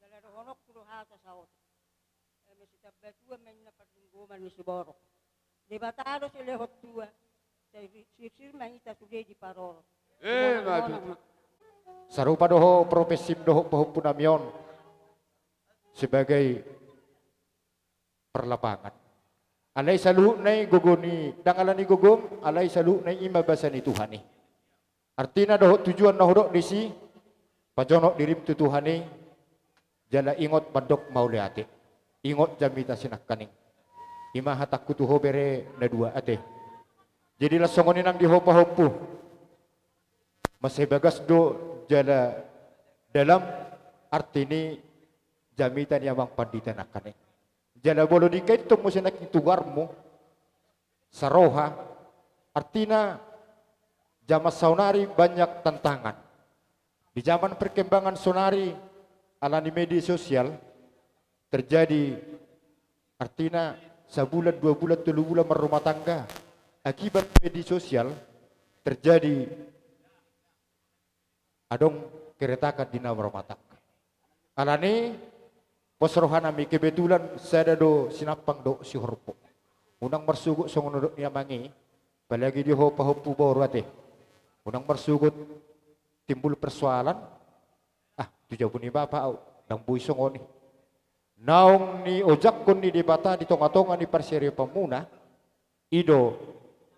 Jala dohononku do hata saotik. Eme sitamba tua ma inna parlinggoman ni siborok. Debata do silehon tua. Sai sirsir ma hita sude diparorot. Eh, Tuhan, ma Tuhan, tutu. Sarupa do ho profesim dohot pahompu nami on sebagai parlapangan. Alai saluhutna i gogo ni, ndang ala ni gogom, alai saluhutna i ma basa ni Tuhan i. Artina dohot tujuan na hudok disi, pajonok dirim tu Tuhan i, jala ingot mandok mauliate. Ingot jamita sinangkaning. I ma hatangku tu ho bere na dua ate. Jadi las songon i nang di ho pahompu. Mansai bagas do jala dalam arti ni jamita ni amang pandita nangkaning. Jala molo dikaithon muse nangkin tu goarmu, saroha, artina zaman saonari banyak tantangan. Di zaman perkembangan saonari, ala ni media sosial, terjadi, artina sabulan, dua bulan, tolu bulan marrumah tangga, akibat media sosial, terjadi adong keretakan di na marrumah tangga. Alani, pos rohanami kebetulan sada do sinampang dohot sihorbo. Unang marsogot songon na nidok ni amang i, apalagi di ho pahompu boru ate. Unang marsogot timbul persoalan, ah, tu jabu ni bapa au, ndang boi songon i. Naung niojakhon ni Debata di tongatonga ni parsaripeonmuna, i do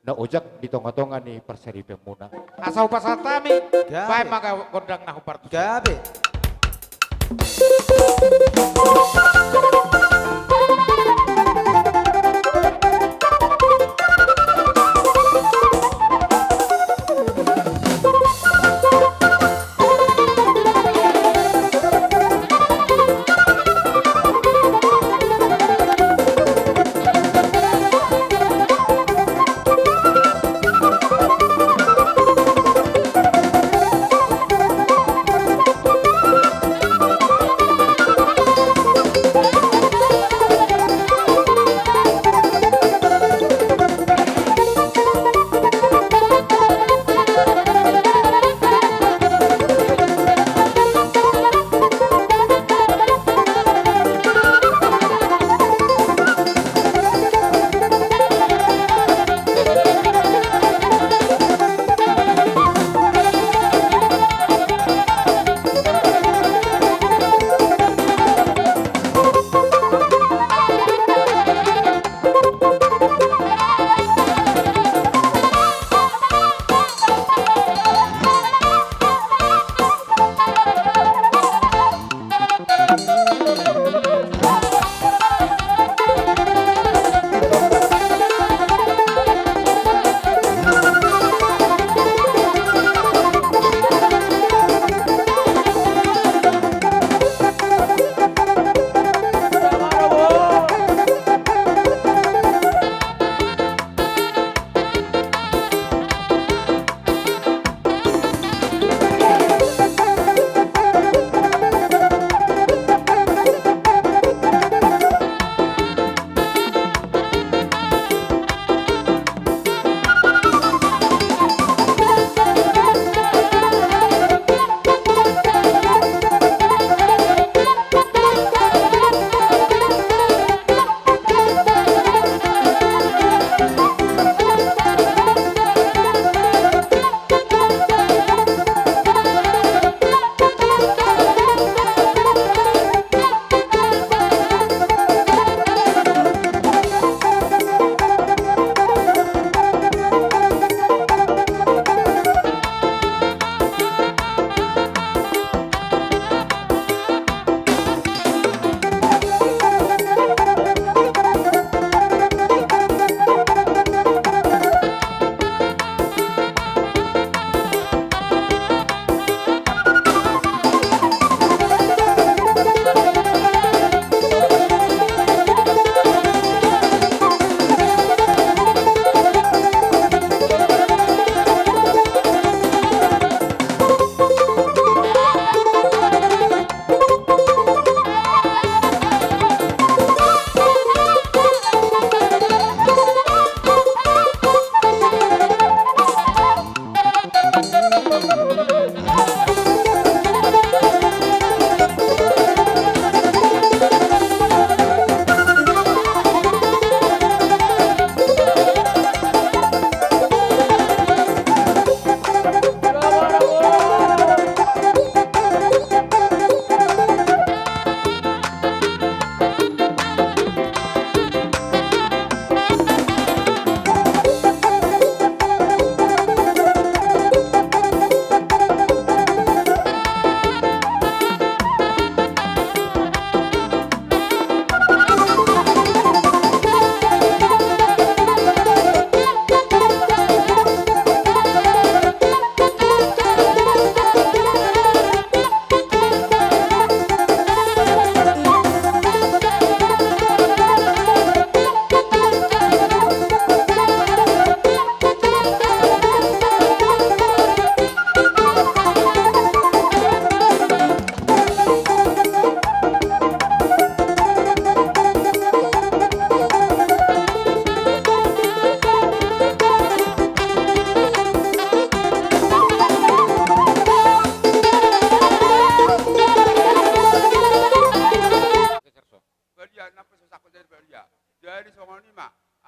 na ojak di tongatonga ni parsaripeonmuna. Asa hupasahat hami, gabe, baen ma gondang na hombar tusi. Gabe.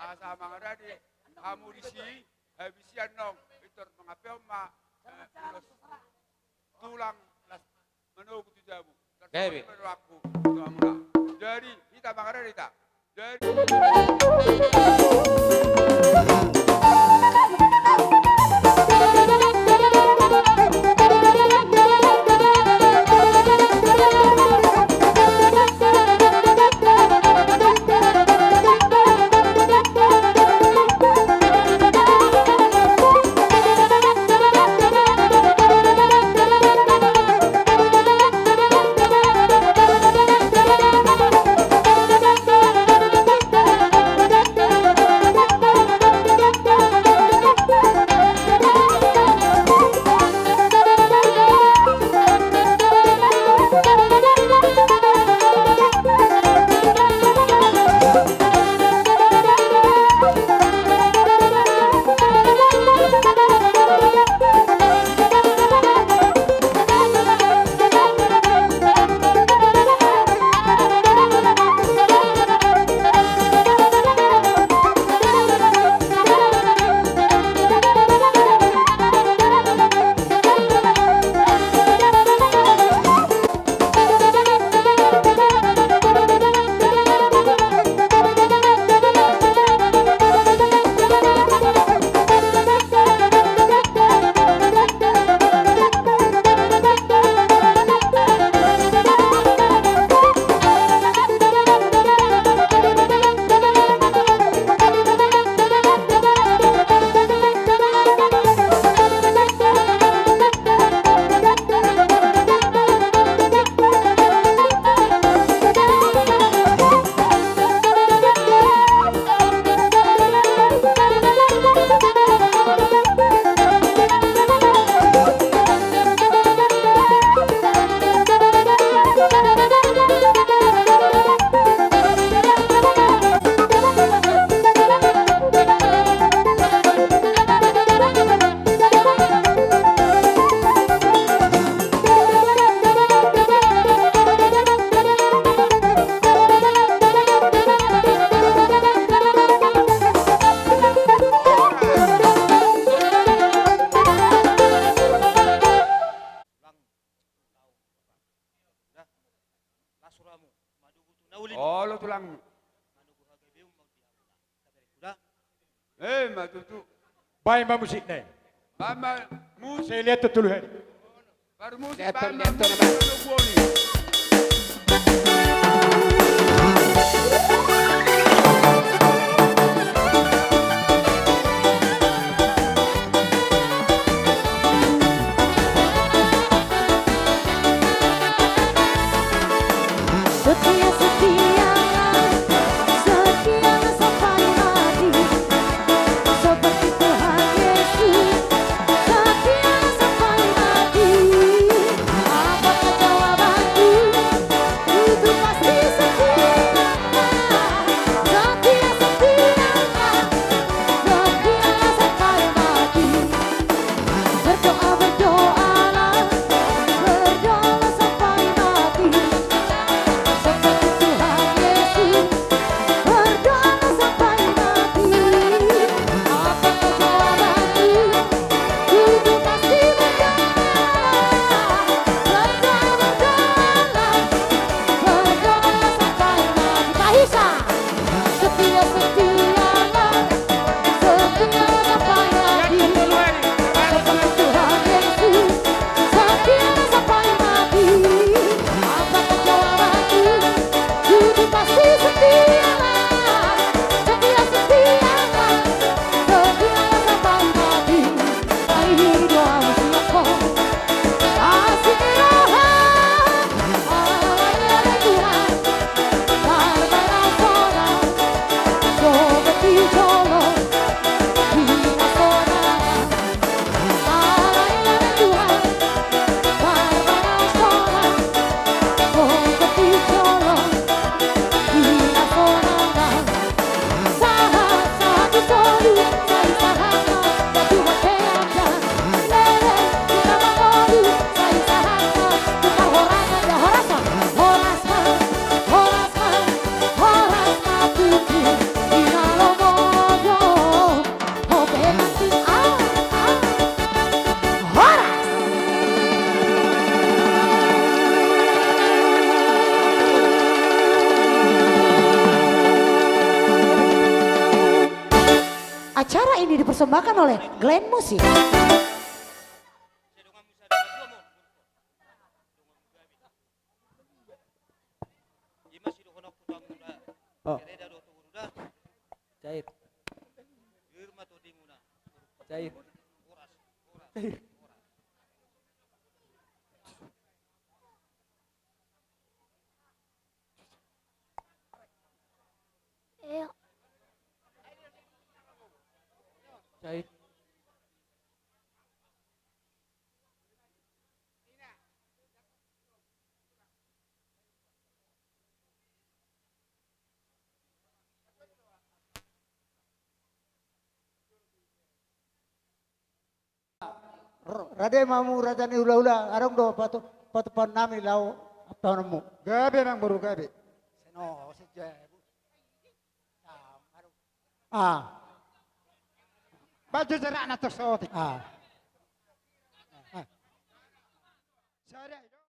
Asa mangarade hamu disi, habis i annon pintor mangampehon ma, eh, ulos tulang las manogu tu jabu. Gabe. Jadi hita mangarade hita. Jadi Olo tulang. Eh, ma tutu. Baen ma musikna i. Baen ma musik. Sai liat tu tolu hali. Parmusik, baen ma musik. Setia, setia, setia sampai mati. Seperti Tuhan Yesus, setia sampai mati. Apapun jawabanku, itu pasti setia. Setia, setia, setia sampai mati. Berdoa, berdoalah, berdoalah sampai mati. Seperti Acara ini dipersembahkan oleh Glenn Musik. Oh. Cair. Cair. Cair. Rade ma hamu raja ni hulahula, adong do patu, patupaonnami laho hampahommu. Gabe amangboru, gabe. Seno sejabu. Ah. Baju jerak na tos otik. Ah. Ah. Sada.